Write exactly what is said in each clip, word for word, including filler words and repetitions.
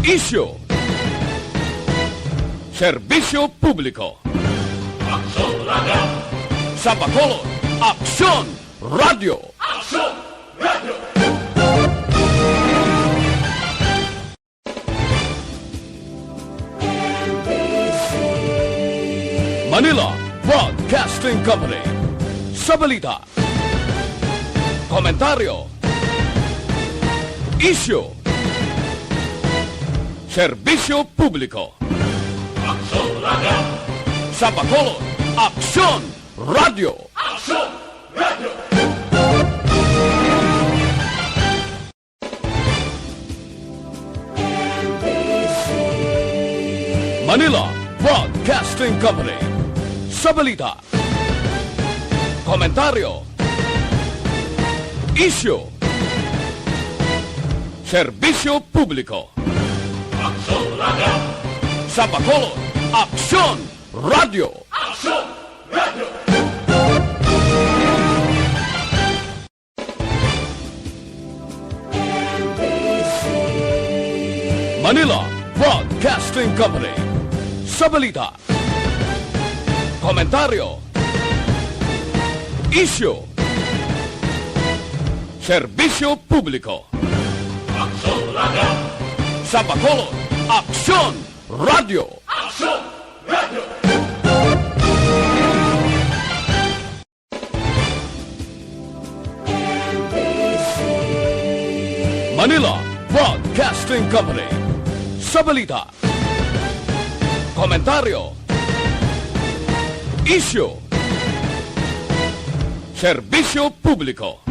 Issue. Serbisyo publiko. Aksyon Radio. Sa Bacolod, Aksyon Radio. Aksyon Radio. Manila Broadcasting Company. Sa balita, komentaryo, isyu, serbisyo publiko. Aksyon Radio. Sa Bacolod, Aksyon Radio. Aksyon Radio. Manila Broadcasting Company. Sa balita, komentaryo, isyu, serbisyo publiko. Aksyon Radio. Sa Bacolod, Aksyon Radio. Aksyon Radio. Manila Broadcasting Company. Sa balita, komentaryo, isyu, serbisyo publiko. Aksyon Radio. Sa Bacolod, Aksyon Radio. Aksyon Radio. Manila Broadcasting Company. Sa balita, komentaryo, isyu, serbisyo publiko.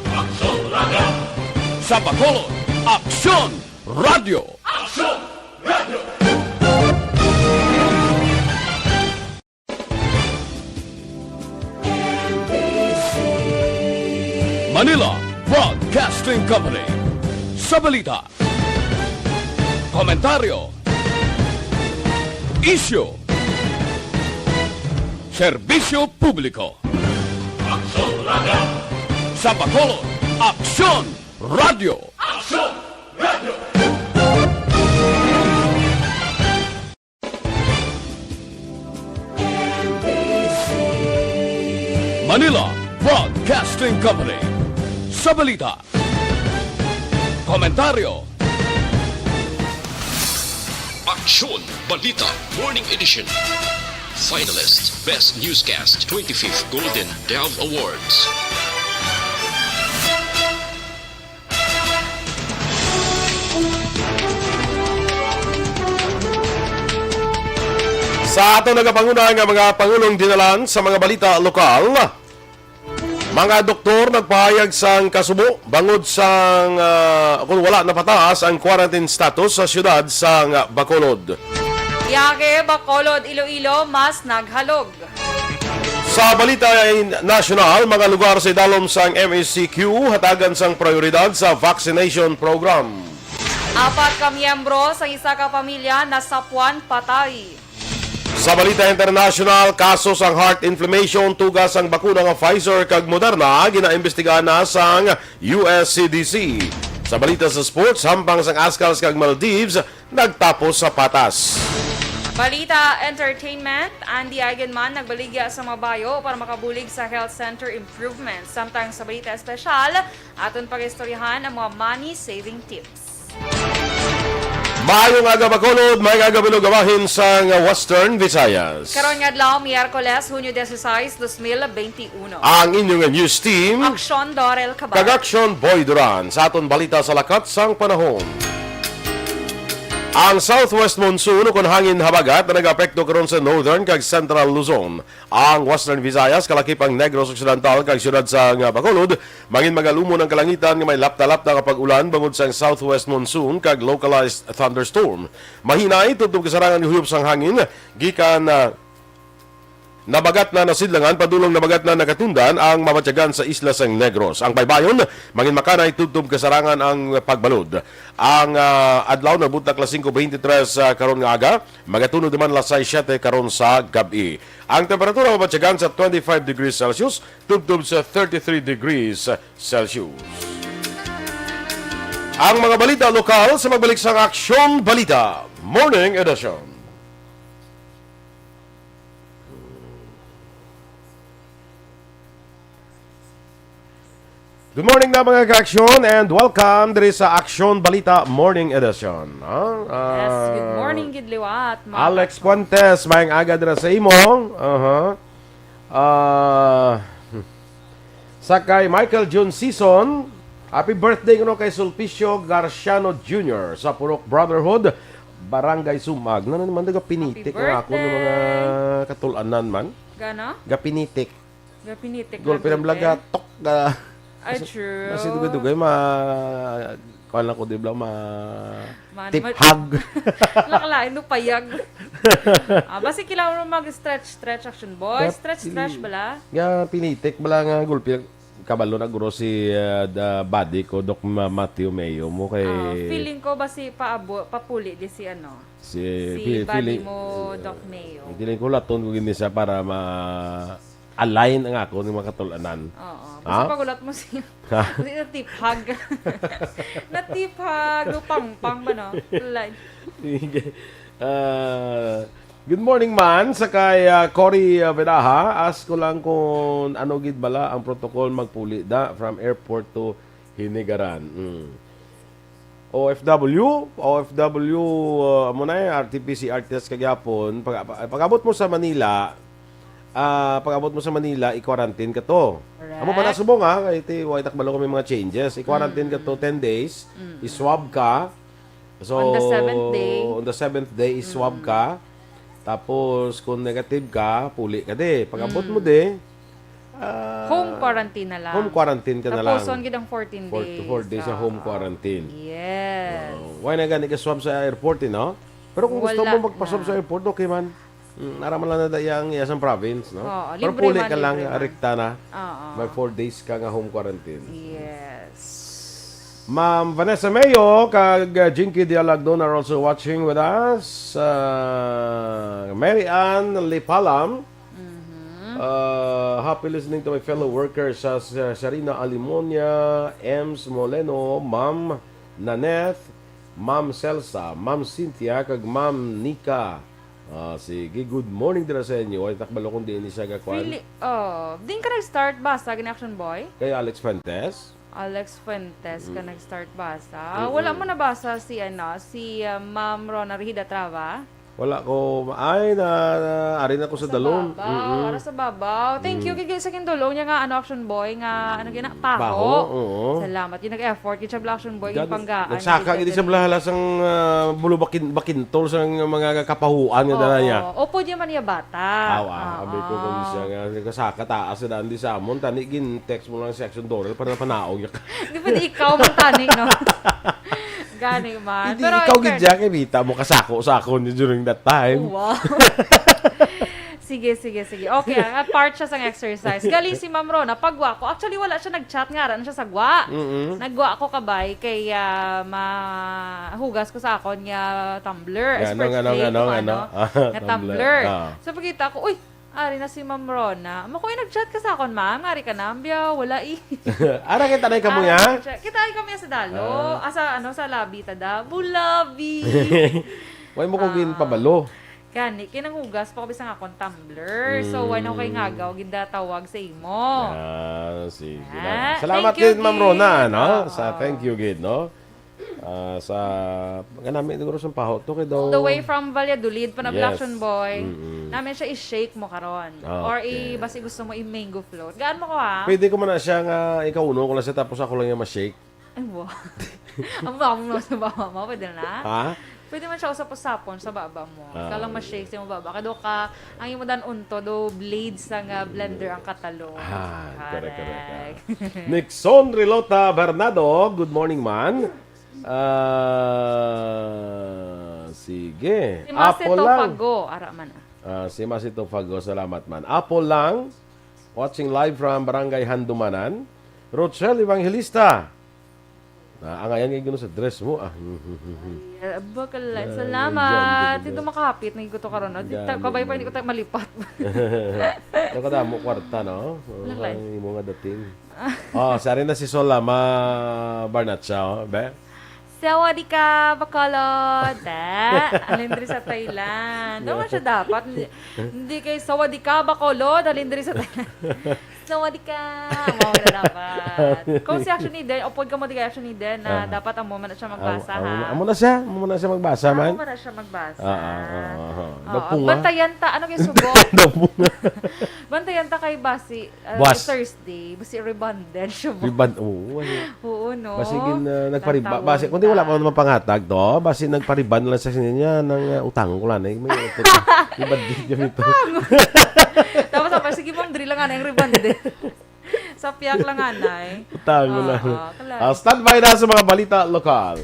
Aksyon Radio. Sa Bacolod, Aksyon Radio. Aksyon Radio. Manila Broadcasting Company. Sa balita, komentaryo, isyu, serbisyo publiko. Aksyon Radio. Sa Bacolod, Aksyon Radio. Aksyon Radio. Manila Broadcasting Company. Sa balita, komentaryo, aksyon, balita, Morning Edition. Finalist, Best Newscast, twenty-fifth Golden Dove Awards. Sa aton nagapanguna nga mga pangulong dinalan sa mga balita lokal, mga doktor nagpahayag sang kasubo bangod sang, ah, kung wala napataas ang quarantine status sa siyudad sang Bacolod. Yake, Bacolod, Iloilo, mas naghalog. Sa balita nasyonal, mga lugar sa idalom sang M E C Q hatagan sang prioridad sa vaccination program. Apat ka miyembro sang isa ka pamilya nasapwan patay. Sa balita internasyonal, kaso sang heart inflammation tuga sang bakuna nga Pfizer kag Moderna ginaimbestigahan na sang U S C D C. Sa balita sa sports, hampang sang Azkals kag Maldives, nagtapos sa patas. Balita entertainment, Andy Eigenman nagbaligya sa mga bayo para makabulig sa health center improvements. Samtang sa balita espesyal, aton pag-istoryahan ang mga money-saving tips. Maayong aga, Bacolod. Maayong aga, Bilog, bahin sang Western Visayas. Karon nga adlaw, Miyerkules, Hunyo dieciséis, dos mil veintiuno. Ang inyong news team, Aksyon Dorel Cabal. Kag Aksyon Boy Duran. Sa aton balita sa lakat sang panahon. Ang southwest monsoon ukon hangin habagat na nag-apekto karon sa northern kag central Luzon, ang Western Visayas, kalakip ang Negros Occidental kag siyudad sang Bacolod. Mangin magalumon ang kalangitan nga may lapta-lapta nga pag-ulan bangod sang southwest monsoon kag localized thunderstorm. Mahinay tubtob kasarangan nga huyop sang hangin gikan, ah, Nabagat na nasidlangan padulong nabagat na nakatundan ang mabatyagan sa isla sang Negros. Ang baybayon, mangin makanay tubtob kasarangan ang pagbalod. Ang, ah, adlaw nagbutak alas singko beintitres, ah, karon nga aga, magatunod naman alas sais siete karon sa gab-i. Ang temperatura mabatyagan sa twenty-five degrees Celsius tubtob sa thirty-three degrees Celsius. Ang mga balita lokal sa magbalik sang Aksyon Balita Morning Edition. Good morning na, mga ka-aksyon, and welcome diri sa Aksyon Balita Morning Edition. Ah, Yes, good ah, morning, gid liwat, mga Alex ka-aksyon. Fuentes, maayong aga dira sa imo. Aha. Ah, sa kay Michael June Season, happy birthday kuno kay Sulpicio Garciano Junior sa Purok Brotherhood, Barangay Sumag. Nano naman, nagapinitik Happy ang ako ng mga birthday! katulanan man. Gana? Gapinitik. Gapinitik Gulpi lang ng blaga, gid, eh. tok ka. Ay, true. Nasi dugay-dugay, ma... Kuan lang ko, di ba, ma... Man, Tip ma- hag. Nakalain mo payag. Ah, basi kailangan mo mag-stretch, stretch, action boy. Yep. Stretch, stretch bala. Nga pinitik bala nga gulpi. Kabalo na guro si uh, the body ko, Doc Ma- Matthew Mayo mo kay Ah, feeling ko basi paabo, papuli di si ano. si Si feel- body feeling- mo, Doc Mayo. Feeling ko laton ko gini siya para ma-align ang ako ng mga katulanan. Oo. Ha? Basta pagulat mo si... Ha? Kasi natiphag. Natiphag. Lupangpang ba, no? Like, Sige. Ah, good morning man sa kay ah, Cory ah, Vedaha. Ask ko lang kung ano gid bala ang protocol magpuli da from airport to Hinigaran. Mm. O F W, O F W, ah, amo na eh, R T P C R test kagihapon. Pag, pag-abot mo sa Manila, ah, pag-abot mo sa Manila, i-quarantine ka to. Amo pa na Correct. Subong, ha, kay ti, wa itak balo kami mga changes. I-quarantine ka to ten days, i-swab ka. So, On the seventh day. on the seventh day, i-swab ka. Tapos, kung negative ka, puli ka di. Pag-abot mo di, ah, Home quarantine na lang. Home quarantine ka na lang. Tapuson gid ang fourteen Four, days. four days sa home Oo. Quarantine. Yes. Oh, why na gani ka swab sa airport, eh, no? Pero kung gusto Wala mo magpa-swab na. Sa airport, okay man. Mm, nara man lang na dai ang iya sang province, no? Oo, Pero libre puli man, ka lang, libre man. Arikta na. Oo. May four days ka nga home quarantine. Yes. Ma'am Vanessa Mayo kag uh, Jinky Dialagdon are also watching with us. Uh, Mary Ann Lipalam, Mhm. uh, happy listening to my fellow workers sa, sa Sarina Alimonia, Ems Moleno, Ma'am Naneth, Ma'am Celsa, Ma'am Cynthia, kag Ma'am Nika. Ah, sige, good morning dira sa inyo. Ay, takbalo kung diin ni siya gakuan. Pili, oh, din ka nag-start basa gani, Action Boy? Kay Alex Fuentes. Alex Fuentes ka Mm. nag-start basa. Mm-mm. Wala mo nabasa si ano, si uh, Ma'am Rona Rihida Trava? Wala ko, ay, na, na ari na ko sa, dalom. Babaw, Mm-mm. Ara sa babaw. Thank you Mm. kay sa king dulong niya nga ano, Action Boy, nga ano gina paho. Paho, oo. Salamat. Yung nag-effort, yung siya Action Boy, yung Gani, panggaan. nagsaka gid siya bala hala sang ah, bulo bakin, bakintol sang mga kapahuan nga dala niya. Oo. Opo, di man niya bata. Awa, abi ko kung siya nga kasaka taas na daan di sa amon, tani gin-text mo lang si Action Dorel para napanaog niya. Di ba di ikaw man tani, no? Gani man. Hindi Pero ikaw in gid fairness- siya kay bita mo kasako sa akon during that time. Wow. Sige, sige, sige. Okay, ah, part siya sang exercise. Galing si Ma'am Rona, pagwa ko. Actually, wala siya nag-chat nga, aran siya sa gwa. Mm-mm. Nagwa ko kabay kay ah, mahugas ko sa akon nga tumbler. Nga, Expert ano, nga, ano, clay nga, ano, ko, nga, ano? Nga Ah, tumbler. ah. So, pagkita ko, uy, ari na si Ma'am Rona. Makoy nag-chat ka sa akon, ma'am. Ngari ka na, ambya, wala eh. Ara kay tanay ka mo Ara ya? nag-chat. Kita ay kami sa dalo. Ah. Ah, sa, ano, sa lobby, tada. Bulabi. Why mo ko Ah. ginpabalo? Gani, kinanghugas pa ko bisang akong tumbler. So, why na ko kay ngagaw, gindatawag sa imo. Ah, sige Ah, na. Salamat thank you, gid, Ma'am gid. Rona, no? Oo. Sa thank you gid, no? Ah, sa kanami siguro sa paho to kay daw. All the way from Valladolid, Yes. Panablaction Boy. Mm-mm. Namin siya i-shake mo karon. Ah, Or okay. i, basi gusto mo i-mango float. Gaan mo ko, ha? Pwede ko man na siya nga ikauno ko lang siya tapos ako lang yung ma-shake. Ay, wow. Ang baba mo sa baba mo, pwede na? Ha? Pwede man siya usap-usapon sa baba mo. Ah. Ikaw lang ma-shake sa imong baba. Kado ka, ang imo dan unto, do blades sa nga blender ang katalon. Ah, correct, correct, ah. Correct. Nixon Rilota Bernardo, good morning, man. Ah, sige. Si Masi Apo lang. Tofago, ara man ah. Ah, si Masi Tofago, salamat man. Apo lang, watching live from Barangay Handumanan. Rochelle Evangelista. Ah, ang ayan nga sa dress mo. Ah. Ay, bakal, Ay, salamat. yan, Ito makahapit, nagiguto karon, no? Di ta-, Yan, kabay pa, yan. Hindi ko tayo malipat. Nakadamo kwarta, no? Oh, Lang, lang. Ay, imo nga dating. Oh, sari na si Sol Lama Barnacha, oh, be? Sawadika, Bacolod. Ah, halin diri sa Thailand. Ano man siya dapat? Hindi, hindi kay Sawadika, Bacolod. Halin diri sa Thailand. Sawadika. Mao na dapat. Kung si Action Eden, upod ka mo di kay Action Eden na Ah. dapat amo man na siya magbasa, Amo, amo, ha? amo na siya. Amo na siya magbasa, Amo man. man na siya magbasa. Ah, ah, ah, ah, ah. Oo. Dapunga. Bantayan ta. Ano kay subo? Dapunga. Bantayan ta kay basi, ah, Buwas. Thursday. Basi rebonded siya ba? Rebond-, oo, ano. Oo, no? Basi gin, ah, nagpariba-, Tantawon basi, kundi wala ta. pa naman pangatag to. Basi nagpariban lang sa siya niya ng, ah, utang ko lang, eh. May utang. Ibad din niya ito. Tapos ako, sige, ma'am, diri lang nga na yung rebonded. Sa piyak lang, anay. Utang ko Oo, lang. Kala. Ah, standby na sa mga balita lokal.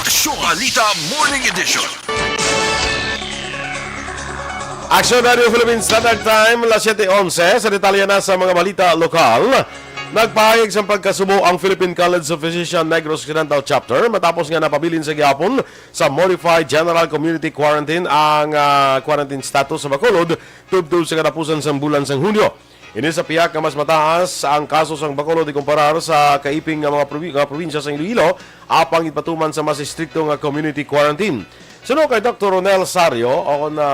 Aksyon Balita Morning Edition. Aksyon Radio Philippine Standard Time, las siyete onse. Sa detalye na sa mga balita lokal, nagpahayag sang pagkasubo ang Philippine College of Physicians Negros Occidental Chapter matapos nga napabilin sa gihapon sa Modified General Community Quarantine ang, ah, quarantine status sa Bacolod tubtob sa katapusan sang bulan sang Hunyo. Ini sa pihak nga mas mataas ang kaso sang Bacolod ikumparar sa kaiping nga mga probi-, nga probinsya sa Iloilo, apang ginpatuman sa mas estrikto nga community quarantine. Suno kay Doktor Ronel Sario, o na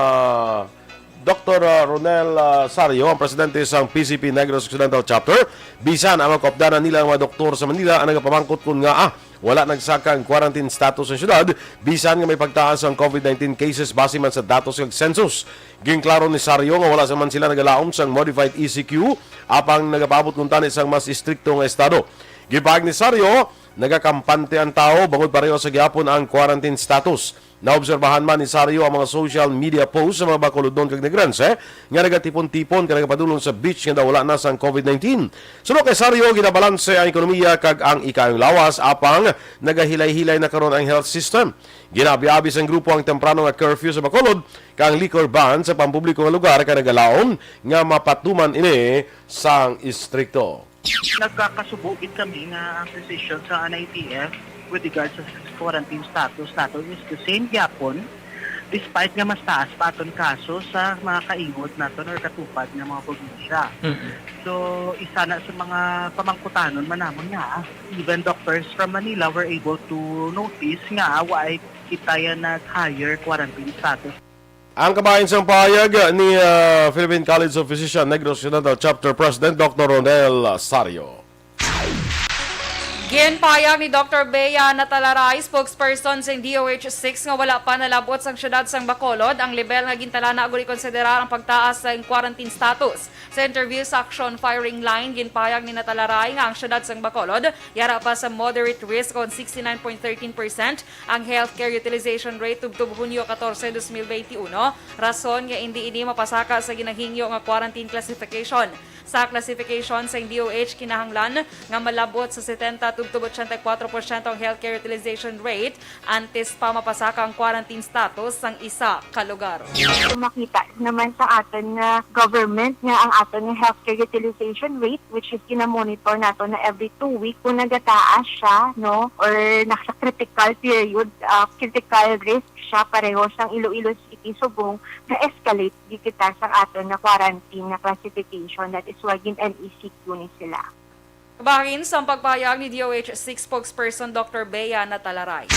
Doktor, ah, Ronel, ah, Sario, ang presidente sang P C P Negros Occidental Chapter, bisan ang mga kaupdanan nila ang mga doktor sa Manila ang nagapamangkot kon ngaa wala nagsaka ang quarantine status sa syudad, bisan nga may pagtaas ang covid nineteen cases base man sa datos kag census. Ginklaro ni Sario nga wala sa man sila nagalaom sang modified E C Q, apang nagapaabot kuntani sang mas estrikto nga estado. Ginpahayag ni Sario, nagakampante ang tawo bangod pareho sa gihapon ang quarantine status. Naobserbahan man ni Sario ang mga social media posts sa mga Bacolodnon kag Negrense nga nagatipon-tipon kag nagapadulong sa beach nga daw wala na sang covid nineteen. Suno kay Sario, ginabalanse ang ekonomiya kag ang ikayong lawas, apang nagahilay-hilay na karon ang health system. Ginabi-abi sang grupo ang temprano nga curfew sa Bacolod kag ang liquor ban sa pampubliko nga lugar kag nagalaom nga mapatuman ini sang estrikto. Nagkakasubo gid kami nga ang decision sa N I T F with regard sa quarantine status naton is the same gyapon, despite nga mas taas pa aton kaso sa mga kaingod naton or katupad nga mga probinsya. Mm-mm. So, isa na sa mga pamangkutanon man namon nga, even doctors from Manila were able to notice nga wa ay kita yan nag-higher quarantine status. Ang kabahin sang pahayag ni, ah, Philippine College of Physicians Negros Occidental Chapter President Doktor Ronel Sario. Ginpahayag ni Doktor Bea Natalaray, spokesperson sang D O H six, nga wala pa nalab-ot sang siyudad sang Bacolod ang lebel nga gintalana agud ikonsiderar ang pagtaas sa quarantine status. Sa interview sa Action Firing Line, ginpahayag ni Natalaray nga ang siyudad sang Bacolod yara pa sa moderate risk kon sixty-nine point thirteen percent ang healthcare utilization rate tubtob Hunyo katorse, dos mil beinti uno, rason nga indi ini mapasaka sa ginahingyo nga quarantine classification. Sa classification sang D O H, kinahanglan nga malab-ot sa setenta tubtob ochenta y cuatro porsyento ang healthcare utilization rate antes pa mapasaka ang quarantine status sang isa ka lugar. Kung makita naman sa aton nga government nga ang aton nga healthcare utilization rate, which is gina-monitor nato na every two weeks, kung nagataas siya, no, or nasa critical period, ah, critical risk siya, pareho sang Iloilo City, subong na-escalate di kita sa aton nga quarantine nga classification, that is why gin-M E C Q ni sila. Bahin sang pagpahayag ni D O H six spokesperson Doktor Bea Natalaray.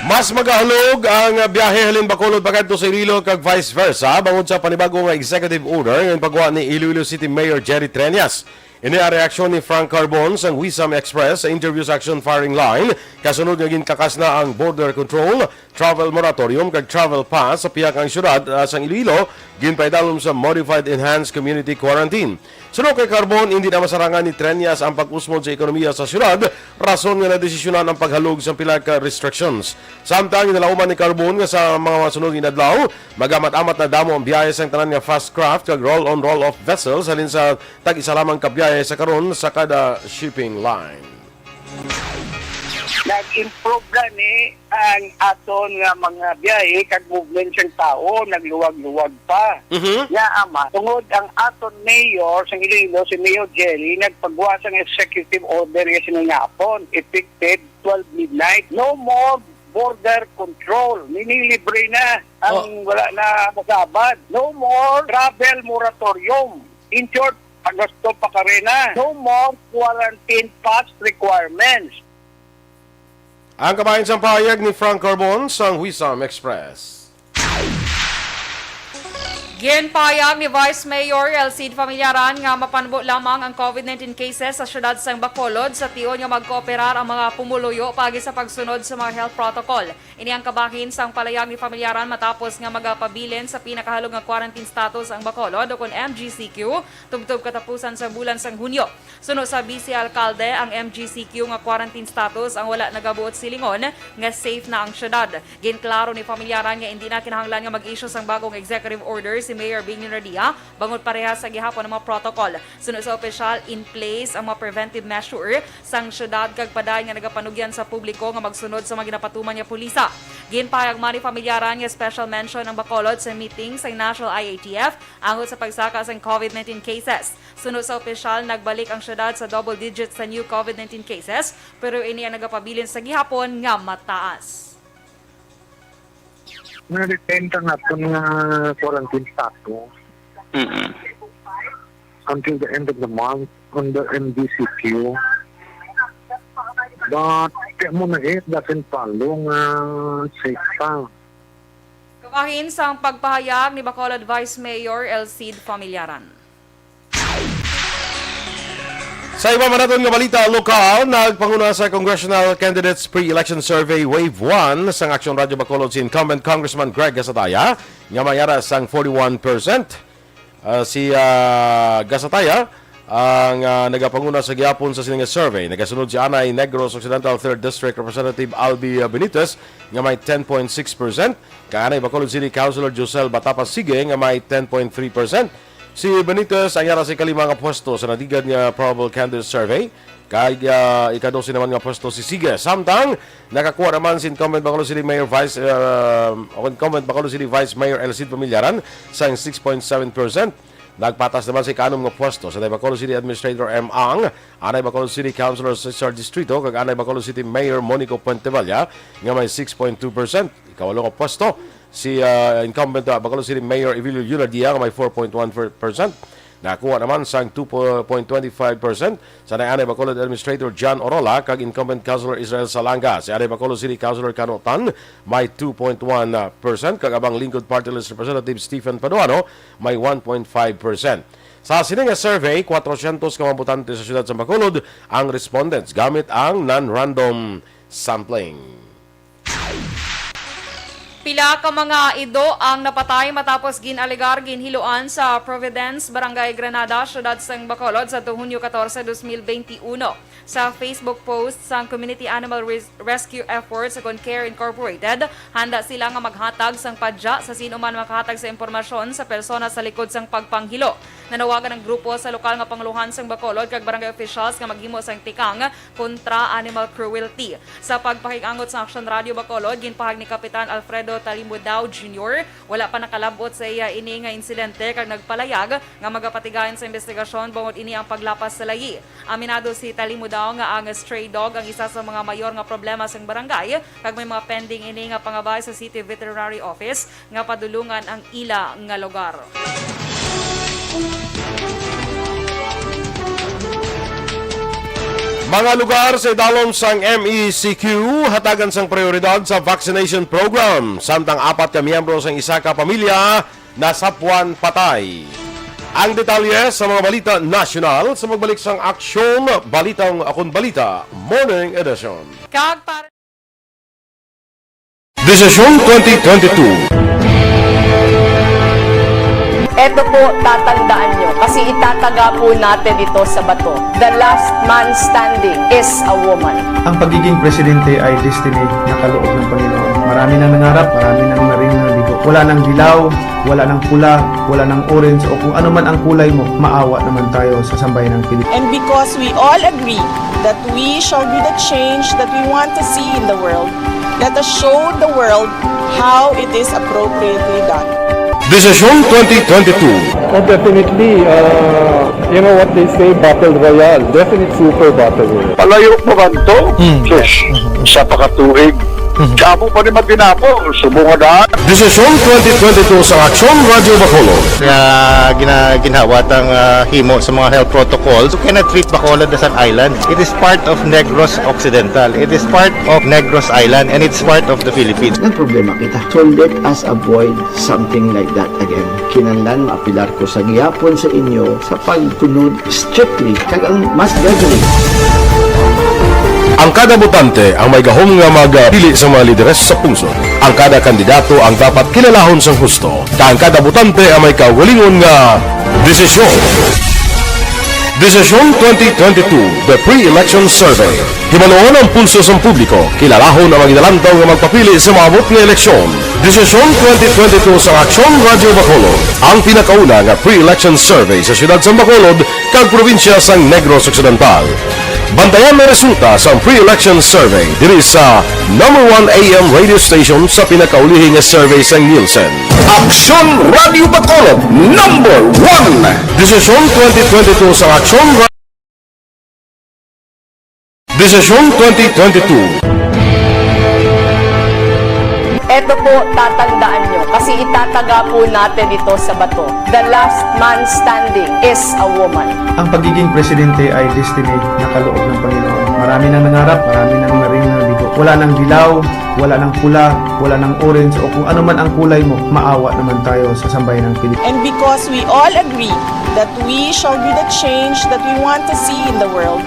Mas magahalog ang biyahe halin Bacolod pakadto sa Iloilo kag vice versa bangod sa panibago nga executive order nga ginpagwa ni Iloilo City Mayor Jerry Treñas. Ini ang reaksyon ni Frank Carbon sang Wisam Express sa interview sa Action Firing Line, kasunod nga ginkakas na ang border control, travel moratorium kag travel pass sa pihak ang syudad, ah, sang Iloilo, ginpaidalom sa modified enhanced community quarantine. Suno kay Carbon, hindi na masarangan ni Treñas ang pag-usmod sa ekonomiya sa syudad, rason nga nadesisyonan ang paghalog sa pila ka restrictions. Samtang ginalauman ni Carbon nga sa mga masunod nga adlaw, magamat-amat na damo ang biyahe sang tanan nga fast craft kag roll-on roll-off vessels halin sa tag-isa lamang ka biyahe sa karon sa kada shipping line. Nag-improve gani ang aton nga mga biyahe kag movement sang tawo, nagluwag-luwag pa. Mhm. Nga ama, tungod ang aton mayor sang Iloilo, si Mayor Jerry, nagpagwa sang executive order nga siningapon, effective twelve midnight. No more border control. Minilibre na ang wala na masabad. No more travel moratorium. In short, Agosto pa karena. No more quarantine pass requirements. Ang kabahin sang pahayag ni Frank Carbon sang Wisam Express. Ginpahayag ni Vice Mayor Elcid Familiaran nga mapanbo lamang ang COVID nineteen cases sa siyudad sang Bacolod sa tion nga magkooperar ang mga pumuluyo paagi sa pagsunod sa mga health protocol. Ini ang kabahin sang palayag ni Familiaran matapos nga magapabilin sa pinakahalog nga quarantine status ang Bacolod, ukon M G C Q, tubtob katapusan sang bulan sang Hunyo. Suno sa Vice Alkalde, ang M G C Q nga quarantine status ang wala nagabuot silingon nga safe na ang siyudad. Ginklaro ni Familiaran nga indi na kinahanglan nga mag-issue sang bagong executive order si Mayor Bing Leonardia bangod parehas sa gihapon ang mga protocol. Suno sa opisyal, in place ang mga preventive measure sang siyudad kag padayon nga nagapanugyan sa publiko nga magsunod sa mga ginapatuman nga pulisa. Ginpahayag man ni Familiaran nga special mention ang Bacolod sa meeting sang National I A T F angot sa pagsaka sang COVID nineteen cases. Suno sa opisyal, nagbalik ang siyudad sa double digits sa new COVID nineteen cases, pero ini ang nagapabilin sa gihapon nga mataas. Na-retain ta naton nga quarantine status Mm-mm. until the end of the month under M D C Q. But kaya mo na eh, doesn't follow nga safe pa. Kabahin sang pagpahayag ni Bacolod Vice Mayor Elcid Familiaran. Sa iba man naton nga balita lokal, nagpanguna sa Congressional Candidates Pre-Election Survey Wave one sang Action Radio Bacolod si incumbent Congressman Greg Gasataya nga may ara sang forty-one percent. Ah, si, ah, Gasataya ang, ah, nagapanguna sa gihapon sa sini nga survey. Nagasunod si anay Negros Occidental Third District Representative Albi, ah, Benitez nga may ten point six percent, kag anay Bacolod City Councilor Josel Batapa Sige nga may ten point three percent. Si Benitez ang yara sa ikalima nga pwesto sa nadigad nga Probable Candidate Survey, kag, ah, ika-dose naman nga pwesto si Sige. Samtang nakakuha naman si incumbent Bacolod City Mayor Vice, ah, o incumbent Bacolod City Vice Mayor Elcid Familiaran sang six point seven percent. Nagpatas naman sa ika-anom nga pwesto si anay Bacolod City Administrator M. Ang, anay Bacolod City Councilor Cesar Distrito, kag anay Bacolod City Mayor Monico Puentevalla nga may six point two percent. Ikawalo nga pwesto si, ah, incumbent, ah, Bacolod City Mayor Evilio Leonardia nga may four point one percent. Nakakuha naman sang two point twenty-five percent sa anay Bacolod Administrator John Orola kag incumbent Councilor Israel Salanga. Si anay Bacolod City Councilor Kano Tan may two point one percent, kag abang Lingkod Party List Representative Stephen Paduano may one point five percent. Sa sini nga survey, kwatrosyentos ka mga botante sa siyudad sa Bacolod ang respondents gamit ang non-random sampling. Pila ka mga ido ang napatay matapos gin-alegar ginhiluan sa Providence, Barangay Granada, siyudad sang Bacolod sa Hunyo katorse, dos mil benti uno. Sa Facebook post sang Community Animal Res- Rescue Efforts ukon CARE Incorporated, handa sila nga maghatag sang padya sa sin-o man makahatag sa impormasyon sa persona sa likod sang pagpanghilo. Nanawagan ang grupo sa lokal nga pangulohan sang Bacolod kag barangay officials nga maghimo sang tikang kontra animal cruelty. Sa pagpakig-angot sa Action Radio Bacolod, ginpahayag ni Kapitan Alfredo Talimudao Junior, wala pa nakalab-ot sa iya ini nga insidente kag nagpalayag nga magapatigayon sa investigasyon bangod ini ang paglapas sa layi. Aminado si Talimudao nga ang stray dog ang isa sa mga mayor nga problema sang barangay kag may mga pending ini nga pangabay sa City Veterinary Office nga padulungan ang ila nga lugar. Mga lugar sa idalom sang M E C Q, hatagan sang prioridad sa vaccination program, samtang apat ka miyembro sang isa ka pamilya nasapwan patay. Ang detalye sa mga balita nasyonal sa pagbalik sang Aksyon Balitang Akon Balita Morning Edition. Kag para Desisyon twenty twenty-two. Eto po, tatandaan nyo, kasi itataga po natin ito sa bato. The last man standing is a woman. Ang pagiging presidente ay destiny na kaloob ng Panginoon. Marami nang nangarap, marami nang naring nabigo. Wala nang dilaw, wala nang pula, wala nang orange, o kung ano man ang kulay mo, maawa naman tayo sa sambayan ng Pilipinas. And because we all agree that we shall be the change that we want to see in the world, let us show the world how it is appropriately done. Desisyon twenty twenty-two. Oh, definitely, uh, you know what they say, battle royale. Definite super battle royale. Palayo pa man to? Hmm. Sus, isa pa ka tuig. Mhm. Kamo pa ni maginapo, subong nga daan. Desisyon twenty twenty-two sa Aksyon Radyo Bacolod. Nga gina-, ginhawa tang, ah, himo sa mga health protocols. You cannot treat Bacolod as an island. It is part of Negros Occidental. It is part of Negros Island, and it's part of the Philippines. Nagproblema kita. So let us avoid something like that again. Kinahanglan maapilar ko sa gihapon sa inyo sa pagtunod strictly kag ang mass gathering. Ang kada botante ang may gahom nga magpili sa mga lideres sa pungsod. Ang kada kandidato ang dapat kilalahon sang husto, kag ang kada botante ang may kaugalingon nga desisyon. Desisyon twenty twenty-two, The Pre-Election Survey. Himanuon ang pulso sang publiko, kilalahon ang mga ginalantaw nga magpapili sa maabot nga eleksyon. Desisyon twenty twenty-two sa Aksyon Radyo Bacolod, ang pinakauna nga pre-election survey sa siyudad sang Bacolod kag probinsya sang Negros Occidental. Bantayan ang resulta sang pre-election survey diri sa number one A M radio station sa pinakaulihi nga survey sang Nielsen. Aksyon Radyo Bacolod, number one. Desisyon twenty twenty-two sa Aksyon Ra-, Desisyon twenty twenty-two. Eto po, tatandaan nyo, kasi itataga po natin ito sa bato. The last man standing is a woman. Ang pagiging presidente ay destiny na kaloob ng Panginoon. Marami nang nangarap, marami nang naring nabigo. Wala nang dilaw, wala nang pula, wala nang orange, o kung ano man ang kulay mo, maawa naman tayo sa sambayan ng Pilipinas. And because we all agree that we shall be the change that we want to see in the world,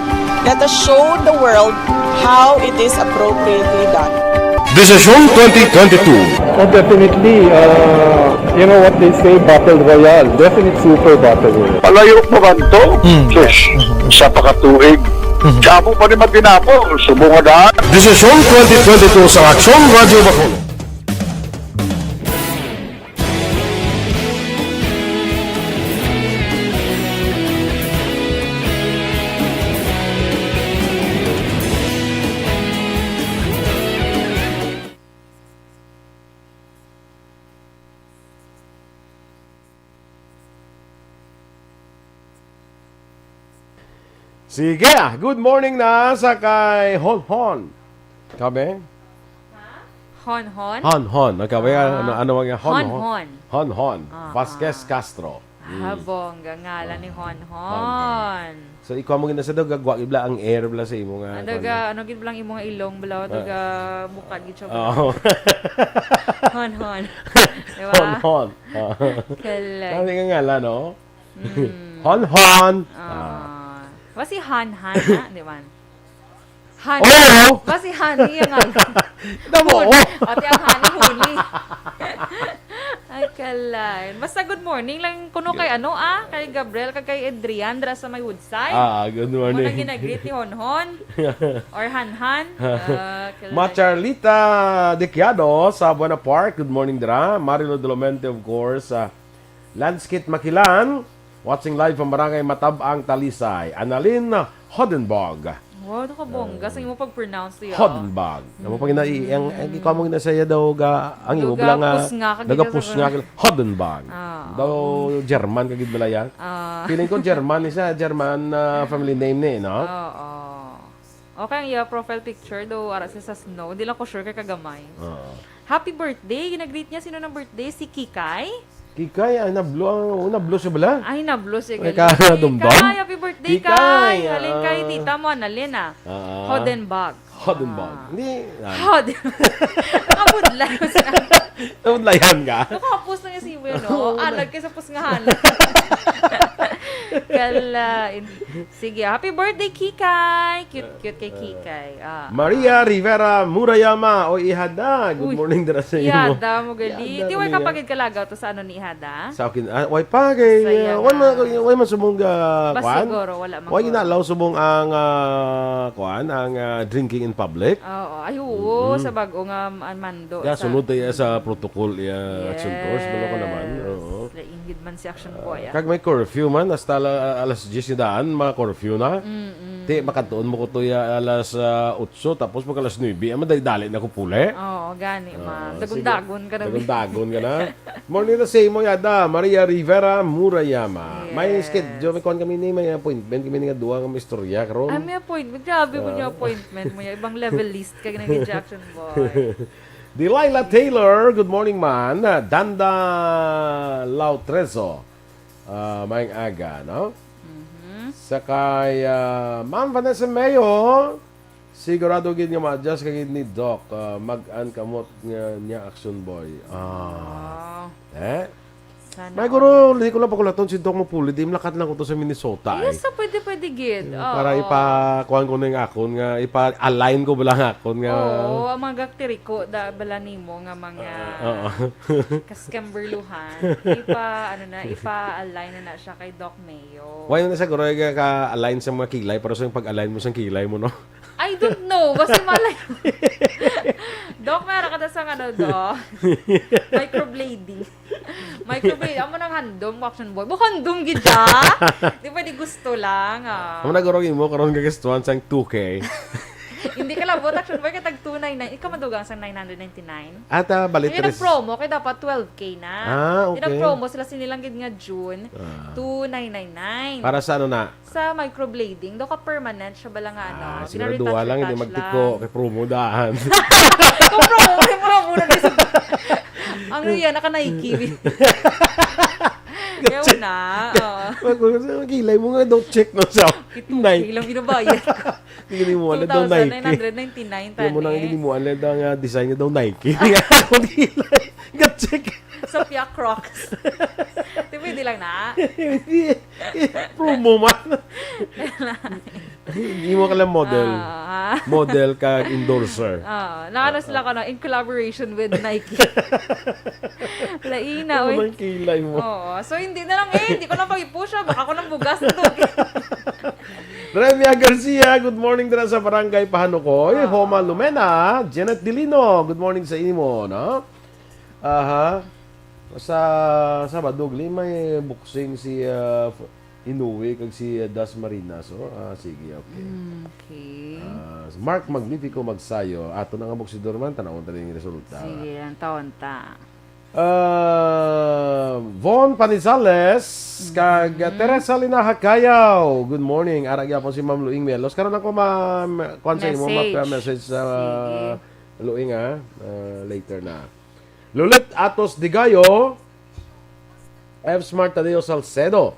let us show the world how it is appropriately done. Desisyon twenty twenty-two. Oh, definitely, uh, you know what they say, battle royale. Definite super battle royale. Palayo pa man to? Hmm. Sus, isa pa ka tuig. Mhm. Kamo pa ni maginapo, subong nga daan. Desisyon twenty twenty-two sa Aksyon Radyo Bacolod. Sige, ah, good morning na sa kay Honhon. Kabe? Honhon? Honhon. Ang kabe, ah, ano, ano ang Honhon? Honhon. Honhon. Ah, Vasquez ah. Castro. Ah, mm. Bongga ngalan ni Honhon. Honhon. So, ikaw mo gina sa daw, gagwa gid bala ang air bala sa imo nga, ano, kuwan ga, na? Ano gid bala ang imo nga ilong bala, ah, daw ga bukad gid siya bala. Oo. Honhon. Di ba? Honhon. Ah. Galing. Dami nga ngalan, no? Mm. Honhon. Ah. Ah. Ba si Hanhan, ha? Di ba? Honey. Oo. Ba si Honey yung ano? Tama, Hun-, oo. Ate, ang Honey, Honey. Ay, kalay. Basta good morning lang kuno kay ano, ah, kay Gabriel, kag kay Adrian, dira sa may Woodside. Ah, good morning. Muna ginagreet ni Honhon. Or Hanhan. Ah, kalay. Ma Charlita Diciado sa Buena Park, good morning dira. Marilo Dolomente, of course, ah, Lanskit Makilan, watching live from Barangay Matab-ang, Talisay. Annalyn Hodenbog. Wow, nakabongga sa imo pag-pronounce, ya. Hodenbog. Amo pa gina-, ang, ang ikaw mo gina sa iya daw ga, ang imo bala nga pusnga ka gid sa nagapusnga ka. Hodenbog. Ah. Daw German ka gid bala ya. Ah. Feeling ko German ni siya, German, ah, family name ni, no? Oo. Okay, ang iya profile picture daw, ara siya sa snow. Di lang ko sure kay kagamay. Oo. Happy birthday! Ginagreet niya. Sino nang birthday? Si Kikay? Kikay, ay, nablo ang, oh, nablo siya bala? Ay, nablo siya. Ay, gali. Kadumdom? Kikay, happy birthday, Kikay, Kay! Halin kay ah, tita mo, Annalyn, ah. Ah. Hodenbach. Hodenbach. Ah. Hindi, ah. Hod-, nakabudlay mo siya. Naudlayan ka? Nakapos na nga si Will, no? Alag ka sa pusngahan. Kala, in- Sige, happy birthday, Kikay! Cute, cute kay Kikay. Ah, Maria Rivera Murayama, o Ihada. Good Uy, morning dira sa imo. Ihada mo gali. Ihada Di ko way niya. Kapagid kalagaw to sa ano ni Ihada? Sa akin, ah, way pa kay, Sa iya ah, way man, nga way man subong ga, Bas kwan? Siguro, wala man Way ko. Inalaw subong ang, ah, kwan, ang, ah, drinking in public. Oo, ay oo, Mm. Sa bag-o nga, ah, mando. Ga, sa sunod tayo sa protocol, iya, Yes. Action force, balo ko naman. Oo. Lain gid man si Action Ah, Boy, ah. Kag may curfew man, hasta ala-, alas diyes ni daan, mga curfew na. Mm-mm. Ti, makadtuon mo ko to ya alas, ah, otso, tapos pag alas nuebe, ah, madali-dali na ko puli. Oo, gani, Ah, ma. sige. Dagon-dagon ka na, bi. Dagon-dagon ka na. Morning na sa imo, yada, Maria Rivera Murayama. May Yes. schedule, may kuwan kami ni, may appointment kami ni nga duwa nga may istorya karon. Ah, may appointment. Grabe mo Ah. Yung appointment mo. Yung ibang level list ka na ni Jackson Boy. Delilah Taylor, good morning, man. Danda Lautrezo, ah, maayong aga, no? Mhm. Sakay, ah, Ma'am Vanessa Mayo, sigurado gid nga ma-adjust ka gid ni Doc. Ah, mag-an kamot nga niya, Action Boy. Ah. Ah. Eh? Sana May all. Guro, hindi ko lang pakulaton si Doc Mapuli. Di, malakat lang ko to sa Minnesota, eh. Yes, so pwede, pwede gid. Oo. Para ipa-, kuwan ko na yung akon nga, ipa-align ko bala ang akon nga. Oo, ang mga gaktiriko, da, bala nimo nga mga Ah, oo. Kaskemberluhan. Ipa, ano na, ipa-align na na siya kay Doc Mayo. Why na siguro ka, ka-align sa mga kilay, pero sa yung pag-align mo sa kilay mo, no? I don't know. Basta malay. Doc, meron ka na sa ano, Doc? Microblading. Microwave, amo nang handom, Action Boy. Mo handom gid siya. Di pwede gusto lang, ah. Amo na guro imo karon gagastuhan sang two K. Hindi ka labot, Action Boy, kay tag two nine nine. Ikaw madugang sang nine hundred ninety-nine. Ata bali Kaya tres. Nag-promo, kay dapat twelve K na. Ah, okay. Nag-promo sila sinilang gid nga June Ah. two nine nine nine. Para sa ano na? Sa microblading, daw ka permanent siya bala nga, ano, Ah, siguro gina-retouch, duha lang, hindi retouch magtiko, lang. Kay promo dahan. Kung promo, kay promo na din sa, ano yan, naka-Nike. Kaya na, oo. Wag, wag, wag, kilay mo nga, daw check na siya. Ito, Nike. Ilang binabayad ko. Hindi mo wala daw Nike. Two thousand nine hundred ninety-nine, Kaya mo nang tani. Hindi mo wala daw nga design nga daw Nike. Ang kilay. Ga-check. Sophia Crocs. Di pwede lang na. Hindi. Promo man. Hindi mo ka lang model. Ah. Model ka endorser. Ah, nakano sila ko, no, in collaboration with Nike. Laina, Ano oy. Ang kilay mo? Oo. So, hindi na lang eh. Hindi ko na pag-i-push, ah. Baka ko nang bugas na to. Remia Garcia, good morning dira sa Barangay Pahanukoy. Ah. Homa Lumena, Janet Dilino, good morning sa imo, no? Aha. Sa Sabado, gali may boxing si, ah, F-, Inoue kag si, ah, Das Marinas, oh. Ah, sige, okay. Mm, okay. Ah, Mark Magnifico Magsayo. Ato na nga boksidor man, tanawon ta rin yung resulta. Sige, ang taon ta. Ah, Von Panizales, kag, ah, Mm. Teresa Linaha Cayaw. Good morning. Ara gyapon si Ma'am Luing Melos. Karon ako ma-, ma-, kuwan sa imo, Message. Ma-, message sa Sige. Luing, ah. Ah, later na. Lulit Atos Digayo, F Smart Tadeo Salcedo.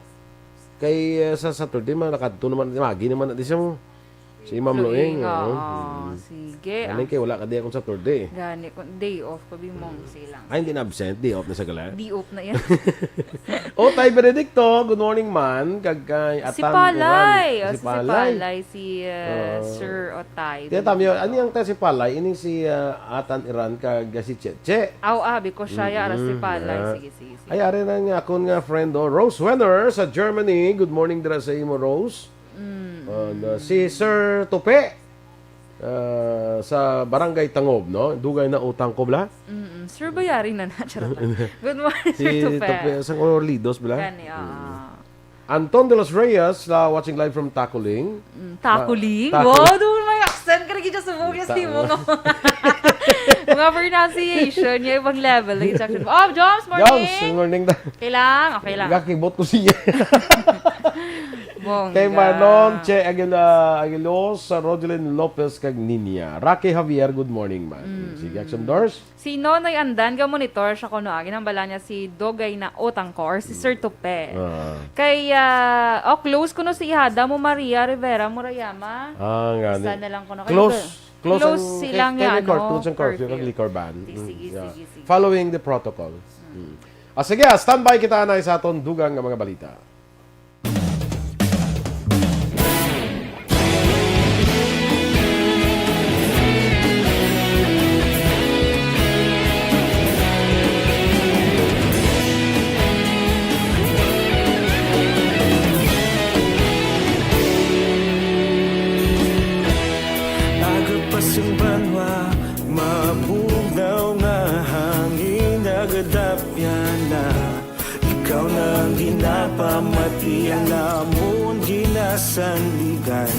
Kay, eh, sa Saturday man, nakadto naman, magi naman na di siya mo. Si Ma'am Luing, Luing, oo. Oo. Mm. Sige, Galing ah. Kay wala ka di akong Saturday. Gani, kung day off ko, bimong silang. Ay, hindi na absent. Day off na sa gala. Day off na yan. O, Tay Benedicto, good morning, man. Kag kay Si Atan Palay. Iran. Oh, si si Palay. Palay, si, uh, Oo. Sir Otay. Tiya, tamiyo, ano yung tayo si Palay? Ini si, uh, Atan Iran kag si Cheche. Aw, abi ko siya, ya, ara si Mm, Palay. Yeah. Sige, sige, sige. Ay, ari na nga akon nga friend, oh. Rose Wenner sa Germany. Good morning dira sa imo, Rose. Mm. And, uh, si Sir Tupe, uh, sa Barangay Tangob, no? Dugay na utang ko, bla? Mm-mm. Sir Bayari na na, charot lang. Good morning, Si Sir Tupe. Tupe, sa Orlidos, bla? Gani, oo. Mm. Anton de los Reyes, uh, watching live from Taculing. Mm, Taculing? Ah, Taculing. Wow, doon may accent ka na gid sa Cebu, yes, Tama. Di mo nga. Mga pronunciation, yung ibang level, yung section. Oh, Joms, morning. Joms, good morning. Kailang, okay lang. Gakibot ko siya. Bongga. Kay Marlon Che Aguila, Aguilos, sa Rogelin Lopez kag Ninia. Rocky Javier, good morning, man. Mm. Sige, Action Doors. Si Nonoy Andan, ga-monitor siya kuno, ah, ginhambala niya si Dogay na utang ko or si Sir Tupe. Ah. Kay, ah, oh, close kuno si Ihada mo, Maria Rivera Murayama. Ah, nga Isa ni. na lang kuno. Kay Close, Dogay. close Close ang, sila kay, nga, kay ano, court, close ang curfew, curfew. kag liquor ban. Di, Mm, sige, yeah. sige, sige. Following the protocol. Mm. Ah, sige, ah, standby kita na sa aton dugang nga mga balita. Nagapas ang banwa, mabugnaw nga hangin, nagadapyan na. Ikaw na ang ginapamati, ang amon ginasandigan.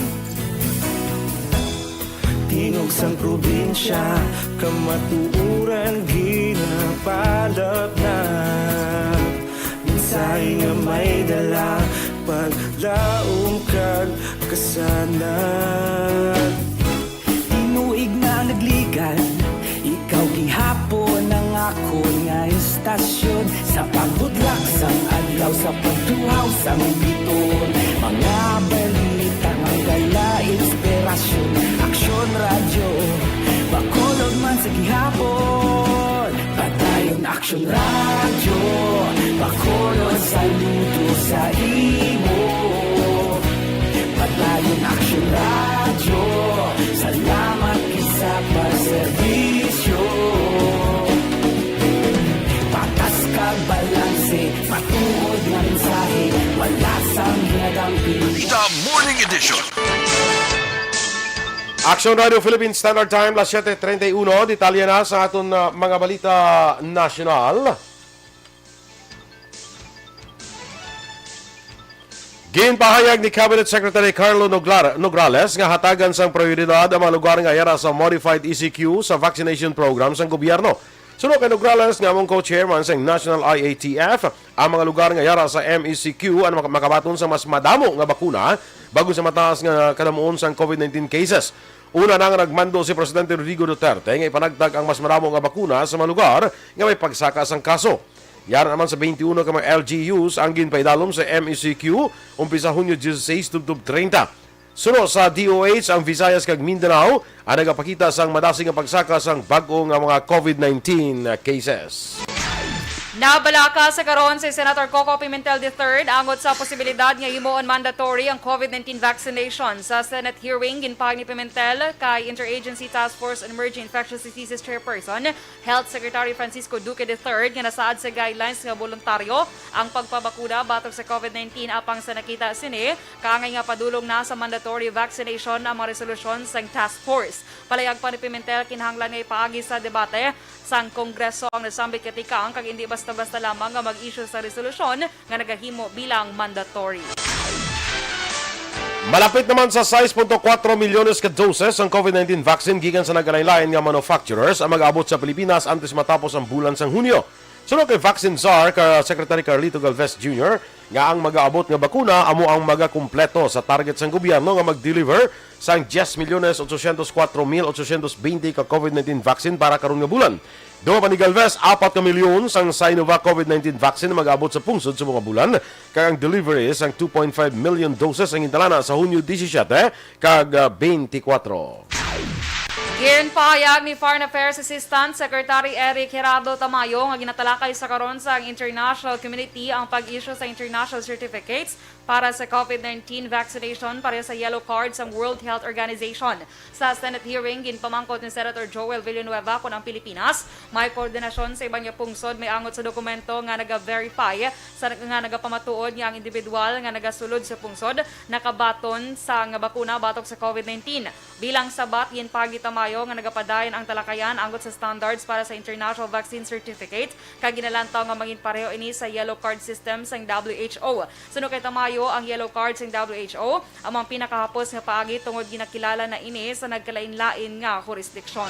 Tingog sang probinsya, kamatuoran ginapalapnap. Mensahe nga may dala, paglaom kag kasanag. Tinuig na nagligan, ikaw gihapon ang akon nga istasyon. Sa pagbudlak sang adlaw, sa pagtuhaw sang biton, mga balita nga dala inspirasyon. Aksyon Radyo, Bacolod man sa gihapon. Padayon Aksyon Radyo, Bacolod, saludo sa imo. Padayon Aksyon Radyo, salamat gid sa pagserbisyo. Patas kag balanse, matuod nga mensahe, wala sang ginadampi. The Morning Edition. Action Radio Philippine Standard Time, las siete treinta y uno. Detalye na sa aton, ah, mga balita nasyonal. Ginpahayag ni Cabinet Secretary Carlo Noglar-, Nograles nga hatagan sang prioridad ang mga lugar nga yara sa Modified E C Q sa vaccination program sang gobyerno. Suno kay Nograles nga among co-chairman sang National I A T F, ang mga lugar nga yara sa M E C Q ang maka-, makabaton sa mas madamo nga bakuna bago sa mataas nga kadamuon sang COVID nineteen cases. Una na nga nagmando si Presidente Rodrigo Duterte nga ipanagtag ang mas madamo nga bakuna sa mga lugar nga may pagsaka sang kaso. Yara naman sa twenty-one ka mga L G Us ang ginpaidalom sa M E C Q umpisa Hunyo dieciséis tubtob treinta. Suno sa D O H, ang Visayas kag Mindanao ang nagapakita sang madasig nga pagsaka sang bag-o nga mga COVID nineteen cases. Nabalaka sa karon si Senator Coco Pimentel the third angot sa posibilidad nga himuon mandatory ang COVID nineteen vaccination. Sa Senate hearing, ginpahayag ni Pimentel kay Interagency Task Force on Emerging Infectious Diseases Chairperson, Health Secretary Francisco Duque the third nga nasaad sa guidelines nga boluntaryo ang pagpabakuna batok sa COVID nineteen, apang sa nakita sini, kaangay nga padulong na sa mandatory vaccination ang mga resolusyon sang task force. Palayag pa ni Pimentel, kinahanglan nga ipaagi sa debate sang Kongreso ang nasambit nga tikang kag indi basta-basta lamang nga mag-issue sa resolusyon nga nagahimo bilang mandatory. Malapit naman sa sais punto kuwatro milyones ka doses ang COVID nineteen vaccine gikan sa nagkalain-lain nga manufacturers ang mag-abot sa Pilipinas antes matapos ang bulan sang Hunyo. Suno kay Vaccine Czar ka Secretary Carlito Galvez Junior, nga ang mag-aabot nga bakuna amo ang magakumpleto sa target sang gobyerno nga mag-deliver sang diyes milyones otsosyentos kuwatro mil otsosyentos bente ka COVID nineteen vaccine para karon nga bulan. Dugang pa ni Galvez, apat ka milyon sang Sinovac COVID nineteen vaccine ang mag-abot sa pungsod sa mga bulan, kag ang delivery sang two point five million doses ang gintalana sa Hunyo disisiete kag, ah, bente kuwatro. Ginpahayag ni Foreign Affairs Assistant Secretary Eric Gerardo Tamayo nga ginatalakay sa karon sang international community ang pag-issue sa international certificates para sa COVID nineteen vaccination pareho sa yellow card sang World Health Organization. Sa Senate hearing, ginpamangkot ni Senator Joel Villanueva kon ang Pilipinas may koordinasyon sa iban nga pungsod may angot sa dokumento nga naga-verify sa, nga nagapamatuod nga ang individual nga nagasulod sa pungsod nakabaton sa nga bakuna batok sa COVID nineteen. Bilang sabat, ginpahayag ni Tamayo nga nagapadayon ang talakayan angot sa standards para sa International Vaccine Certificate kag ginalantaw nga mangin pareho ini sa yellow card system sang W H O. Suno kay Tamayo, ang yellow card sang W H O amo ang pinakahapos nga paagi tungod ginakilala na ini sa nagkalain-lain nga jurisdiction.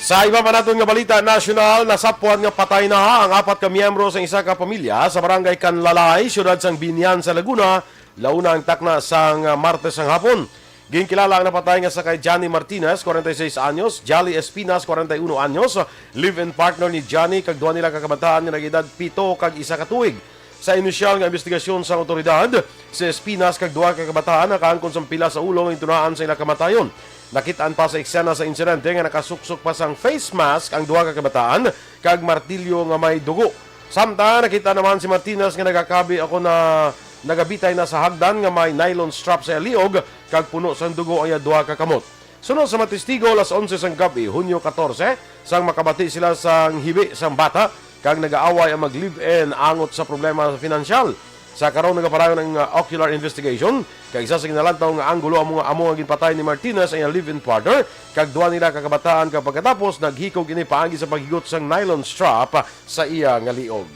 Sa iba pa naton nga balita nasyonal, nasapwan nga patay na ang apat ka miyembro sa isa ka pamilya sa barangay Canlalay, siyudad sang Binian sa Laguna, Launa ang takna sang, ah, Martes sang hapon. Ginkilala ang napatay nga sakay Johnny Martinez, forty-six anyos, Jolly Espinas, forty-one anyos, live-in partner ni Johnny, kag duha nila ka kabataan nga nag-edad pito kag isa ka tuig. Sa inisyal nga investigasyon sang awtoridad, si Espinas kag duha ka kabataan nakaangkon sang pila sa ulo nga gintunaan sa ila kamatayon. Nakit-an pa sa eksena sa insidente nga nakasuksok pa sang face mask ang duha ka kabataan kag martilyo nga may dugo. Samtang nakita naman si Martinez nga nagakabi ako na nagabitay na sa hagdan nga may nylon strap sa iya liog kag puno sang dugo ang iya duha ka kamot. Suno sa mga testigo, alas onse sang gab-i, Hunyo katorse, sang makabati sila sang hibi sang bata kag nagaaway ang mag-live-in angot sa problema sa pinansyal. Sa karon nagapadayon ang, uh, ocular investigation, kag isa sa ginalantaw nga anggulo amo nga, amo nga ginpatay ni Martinez ang iyang live-in partner kag duha nila ka kabataan, kag pagkatapos naghikog ini paagi sa paghigot sang nylon strap sa iya nga liog.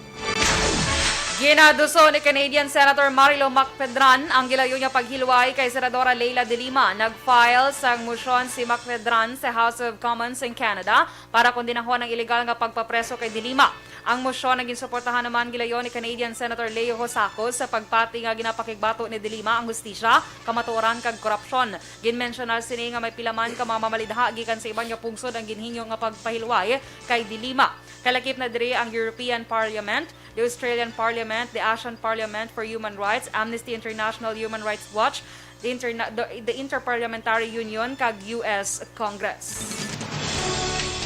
Ginaduso ni Canadian Senator Marilo Macfedran ang gilayon nga paghilway kay Senadora Leila de Lima. Nag-file sang motion si Macfedran sa House of Commons in Canada para kondenahon ang iligal nga pagpapreso kay de Lima. Ang motion nga ginsuportahan naman gilayon ni Canadian Senator Leo Hosaco sa pagpati nga ginapakigbato ni de Lima ang hustisya, kamatuoran kag korupsyon. Ginmensyona sini nga may pila man ka mga mamalidha gikan sa iban nga pungsod ang ginhingyo nga pagpahilway kay de Lima. Kalakip na diri ang European Parliament, the Australian Parliament, the Asian Parliament for Human Rights, Amnesty International, Human Rights Watch, the, Interna- the, the Interparliamentary Union, kag U S Congress.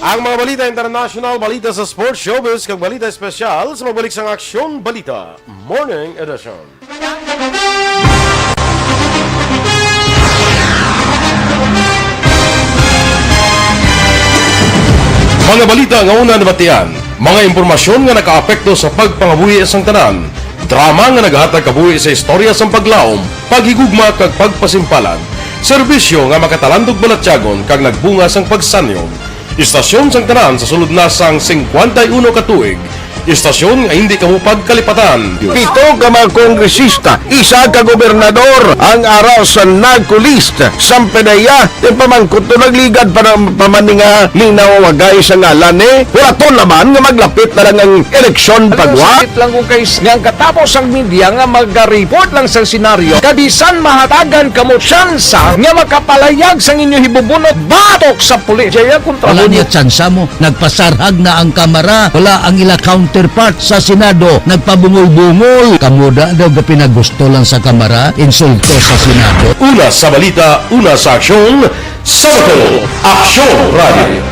Ang mga balita international, balita sa sports, showbiz, kag balita espesyal sa magbalik sang Aksyon Balita Morning Edition. Mga balita nga una nabatian, mga impormasyon nga nakaapekto sa pagpangabuhi sang tanan, drama nga nagahatag kabuhi sa istorya sang paglaom, paghigugma kag pagpasimpalan, serbisyo nga makatalandog balatyagon kag nagbunga sang pagsanyon. Istasyon sang tanan sa sulod na sang singkwenta y uno ka tuig. Istasyon nga hindi kamo pagkalipatan. Pito ka mga kongresista, isa ka gobernador ang ara sa NAGCO list. Sang PDEA, ti pamangkot to nagligad pa na, pa man ni nga linawagay sa ngalan ni. Wala to naman nga maglapit na lang ang eleksyon pagwa. Sakit lang kung kay nga ang katapos ang media nga mag-report lang sa senaryo, kabisan mahatagan kamo tsansa nga makapalayag sang inyo hibubunot batok sa pulis. Jaya kontra Wala mo. Niya tsansa mo. Nagpasarhag na ang kamara. Wala ang ila counterpart sa Senado. Nagpabungol-bungol. Kamo da daw gapinagusto lang sa kamara. Insulto sa Senado. Una sa balita, una sa aksyon, sa Bacolod, Aksyon Radio.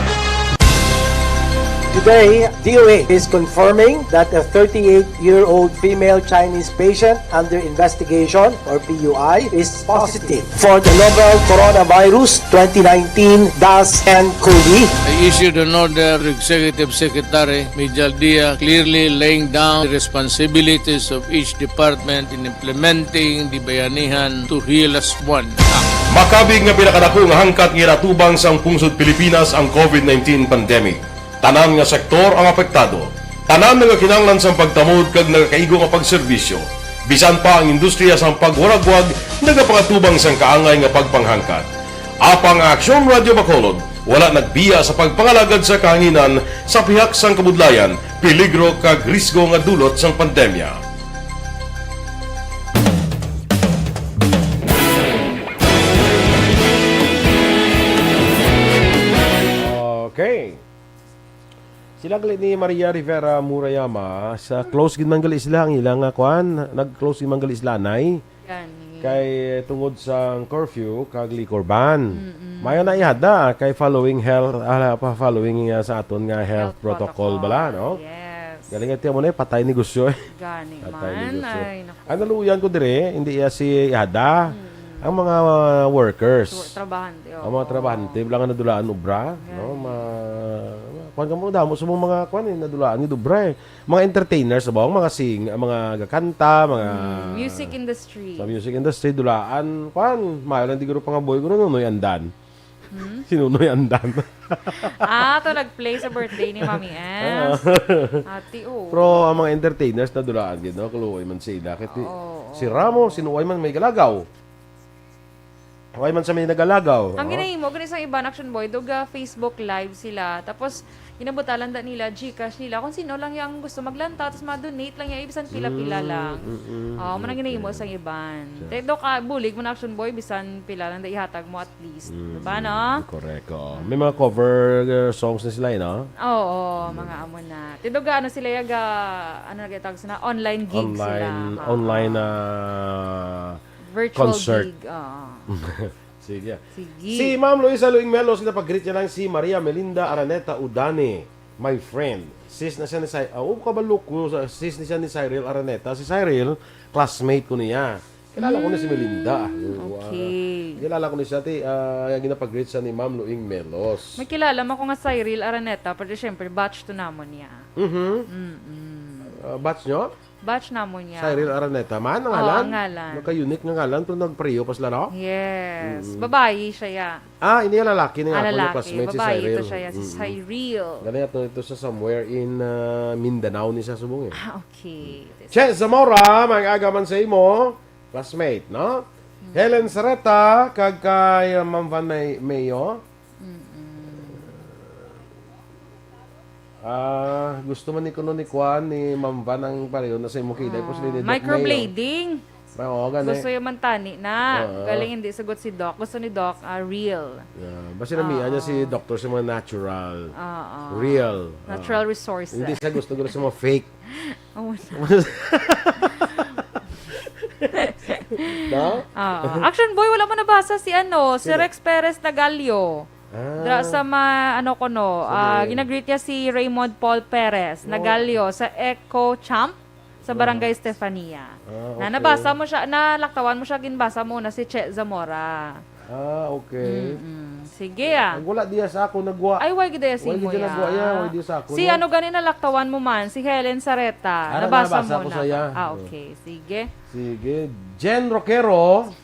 Today, D O H is confirming that a thirty-eight-year-old female Chinese patient under investigation, or P U I, is positive for the novel Coronavirus twenty nineteen dash N COVID. I issued an order to Executive Secretary Mijal Dia, clearly laying down the responsibilities of each department in implementing the Bayanihan to Heal Us One Act. Makabig nga pinakadako nga hangkat nga ginatubang sang pungsod Pilipinas ang COVID nineteen pandemic. Tanan nga sektor ang apektado. Tanan nagakinahanglan sang pagtamod kag nagakaigo nga pagserbisyo. Bisan pa ang industriya sang pagwaragwag nagapangatubang sang kaangay nga pagpanghangkat. Apang ang Aksyon Radio Bacolod wala nagbiya sa pagpangalagad sa kahanginan sa pihak sang kabudlayan, peligro kag risgo nga dulot sang pandemya. Okay. Sila gali ni Maria Rivera Murayama, sa close gid man gali sila ang ilang, ah, kuan, nag-close gid man gali sila, anay. Gani. Kay tungod sa curfew kag liquor ban. Mm-mm. Mayo na ihada kay following health, ah, pa following, ah, sa aton nga health Health protocol protocol. Bala, no? Yes. Galing ati mo na, eh, patay negosyo, eh. Gani Patay man. Negosyo. Ay, naku. Ang naluyan ko dire, hindi iya si ihada. Mm. Ang mga, ah, workers. So, trabahante, Ang mga oo. Trabahante, wala nga nadulaan obra, Gani. no? Ma, kuan ka mo, damo sa mga, mga kuan, eh, nadulaan yung obra, eh. Mga entertainers ba, ang mga sing, ang mga gakanta, mga Mm, music industry. Sa music industry, dulaan, kwan, mayo lang di guro pangabuhi ko, Nonoy Andan. Hmm? Si Nonoy Andan. Ah, to nag-play sa birthday ni Mami S. Ah. Ati, oh. Pero ang mga entertainers na dulaan gid, no? Kaluoy man sila. Kay ti-, Oo, si oo. Ramo, sinuway man may galagaw. Why man sa may nagalagaw? Ang Oh. ginahimo gani sa iban, Action Boy, dog, ah, Facebook Live sila. Tapos, ginabutalan da nila, GCash nila. Kung sino lang yung gusto maglantaw, tapos ma-donate lang yung bisan pila-pila Mm, lang. mm, mm. Oh, muna ginahimo Okay. sa iban. Sure. Te, do ka, bulig mo na, Action Boy, bisan pila lang da ihatag mo at least. Mm, Diba, no? Correct, oo. May mga cover uh, songs na sila, eh, no? Oo, mga amo na. Te, dog, ano sila, yaga, ano na tawag sila? Online gig sila. Online, Ha? online ah, Virtual concert. Gig. Oo. Sige. Sige. Si Ma'am Luisa Luing Melos, napag-greet niya lang si Maria Melinda Araneta Udani, my friend. Sis na siya ni Cy-, ah, oh, kabalo ko, sa- sis ni siya ni Cyril Araneta. Si Cyril, classmate ko niya. Kilala ko ni si Melinda. Oo, ah, Okay. Kilala ko ni siya, ti, ah, ginapag-greet siya ni Ma'am Luing Melos. May kilala mo ko nga Cyril Araneta, pero syempre, batch to namon niya. Mhm. Mm-mm. Ah, batch nyo? Batch namon niya. Cyril Araneta man, ang Oo, ngalan? ang ngalan. Nagka-unique nga ngalan, pero nagpareho pa sila, no? Yes. Mm. Babayi siya, ya. Ah, ini ang lalaki ni Ah, nga ako, lalaki. Classmate si Babayi Cyril. ito siya, ya, si Mm-mm. Cyril. Gani ato ito sa somewhere in ah, Mindanao ni siya subong eh. Ah, okay. Che Zamora, mag-aga man sa imo, classmate, no? Helen Sareta, kag kay uh, Ma'am Van May Mayo. Mm-mm. Ah, gusto man ni kuno ni Kwan ni Ma'am Van ang pareho na sa imo kilay, Ah, pus ni Doc microblading. Mayo. Oo, gani. Gusto yung mantani na. Oo. Galing hindi sagot si Doc. Gusto ni Doc, ah, real. Yeah. Basta namiya niya si Oo. Doctor sa mga natural. Oo. Real. Natural Oo. resources. Hindi siya gusto gusto sa mga fake. Oh, No? ah, Action Boy, wala mo nabasa si ano, si Sino? Rex Perez Nagalio. Ah. Dra sa ma, ano ko no, Sino ah, yun? ginagreet niya si Raymond Paul Perez Oh. Nagalio sa Eco Champ sa Barangay Stefania. Ah, Na okay. nabasa mo siya, nalaktawan mo siya, ginbasa mo na si Che Zamora. Ah, okay. Mm-mm. Sige ah. Ang wala diya sa ako nagwa. Ay, why gid si Why mo gid ya? nagwa? Yeah, why di sa ako, Si no? Ano gani nalaktawan mo man, si Helen Sareta. Ara, Nabasa nabasa mo ko na. sa iya. Ah, Oh. okay. Sige. Sige. Jen Roquero,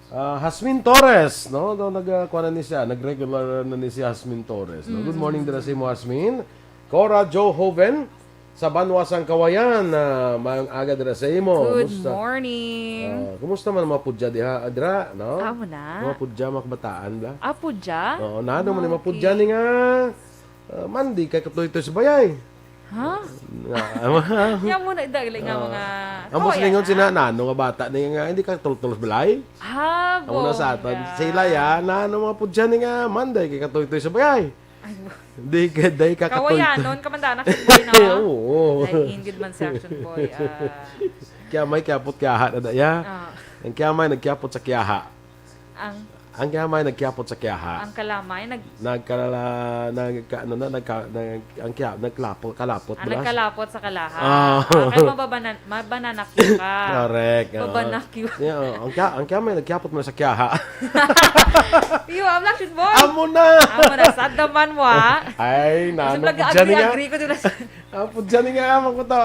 ah, Hasmin Torres, no? No, nag, ah, kuha na ni siya, nag-regular na ni si Hasmin Torres, no? Good morning dira sa imo, Hasmin. Cora Joe Hoven, sa Banwa sang Kawayan, ah, maayong aga dira sa imo. Good Kumusta? morning. Ah, kumusta man ang mga pudya diha, adra, no? Amo na. Mga pudya, mga kabataan, bla? Ah, pudya? Oo, nano man yung mga Okay. pudya ni nga, ah, Monday kay katoy-toy sa bayay. Ha? Nga, Yan mo na, dali nga Ah. mga Ang mas kawayan, lingon ah. sina, nano nga bata ni nga, hindi ka tultulos balay? Ha, Amo na sa aton. bongga. Sila yan, nano mga pudya ni nga, Monday kay katoy-toy sa bayay. Ay, Di ka, di ka katoy-toy. Kawayanon, kamandaan, Action Boy, no? Oo. Ay, ingid man si Action Boy. Ah, Kaya may kiyapot kiyaha na daya. ah, Ang kiyamay nagkiyapot sa kiyaha. ang Ang kiyamay nagkiyapot sa kiyaha. ang kalamay, nag, Nagkala, nagka, ano na, nagka, nag, ang kiya, nagkalapot, kalapot, ah, blas. nagkalapot sa kalaha. Ah. Ah, kaya mababana, mabananakyo ka. Correct. Oo. Mabanakyo. Yeah, oh. Ang, kiya, ang kiyamay nagkiyapot mo sa kiyaha. Yo, ang Action Boy. Amo na! Amo na, sad naman mo, ah. Ay, Kasi nano pag po dyan nga. agree ko din. Ang po dyan nga, mangkuta,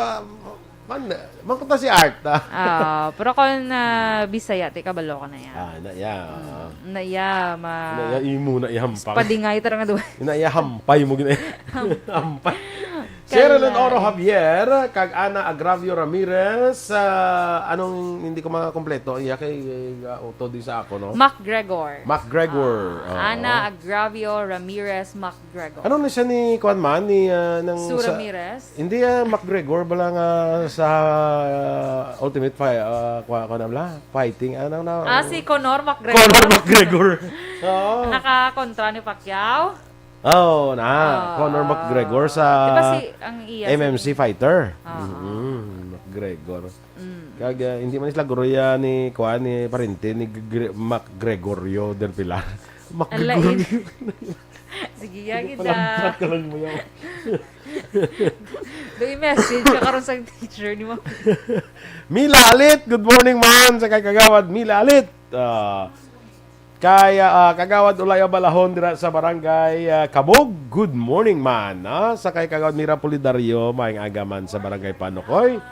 man, mangkuta si Art, ah. Ah, pero kung ah, Bisaya, ti kabalo ko na yan. Ah, na, yeah. Na iya, ma... Na, iya, imo na ihampang. Padingay talaga doon. Na, iya, hampay mo gina. Hampay. Cheryl and Oro Javier, kag Ana Agravio Ramirez, ah, anong hindi ko makakompleto? Iya kay uh, auto di sa ako, no? Mac Gregor. Mac Gregor. Ah, Oo. Ana Agravio Ramirez Mac Gregor. Ano na siya ni Kwan man? Ni, ah, ng, Sue sa, Ramirez? Hindi, ah, Mac Gregor ba lang ah, sa ah, Ultimate Fight? Uh, kwa, kwa na bla? Fighting, ano na? Ah, si Conor McGregor. Conor McGregor. Oo. Nakakontra ni Pacquiao. Oo, na. Ah. Conor McGregor sa Di ba si, ang iya, M M C fighter. Ah. Mm, McGregor. Mm. Kag ah, hindi man sila guruya ni kuan ni parente ni Gre- Mac Gregorio del Pilar. Mac Alain. Gregorio. Sige, yagi Palagpat da. Ka lang mo yan. Do i-message ka karon sa teacher ni mo. Mila Alit, good morning man sa kay Kagawad Mila Alit. Ah, kay ah, Kagawad Ulay Abalahon dira sa barangay ah, Kabog, good morning man. Ah, sa kay Kagawad Mira Pulidario, maayong aga man sa barangay Panukoy.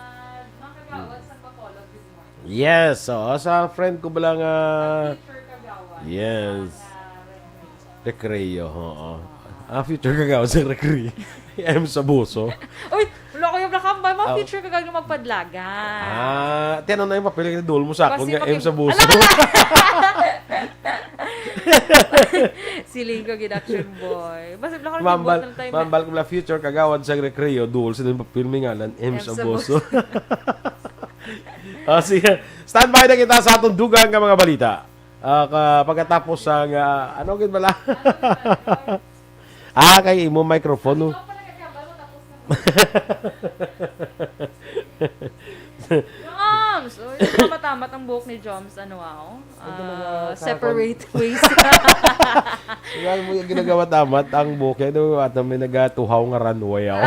Yes, oo, sa friend ko ba lang ah, yes. Recreo, oo. Ah, future Kagawad sa Recreo. M. Sabuso. Uy, wala ko yung nakambal. Mga Ah. Future Kagawad nga magpadlagan. Ah, tiyan na yung papel na duol mo sa akon Kasi nga paki- M. Sabuso. Ala! Siling ko gid, Action Boy. Basta lang kami Mambal, buot na tayo na. Mambal ko na future kagawad sa Recreo, duol sa nang papel may ngalan, Ems Ems Agoso. Agoso. Ah, sige. Standby na kita sa atong dugang nga mga balita. Ah, ka-, pagkatapos sang, ah, ano gid bala? Ah, kay imo microphone, no? Joms! Uy, matamat ang buhok ni Joms, ano, wow. Ang talaga, Ah, kahapon. Separate ways. Tingnan mo yung ginagawa tamat ang buhok, eh, no? At may nagatuhaw nga runway, oh.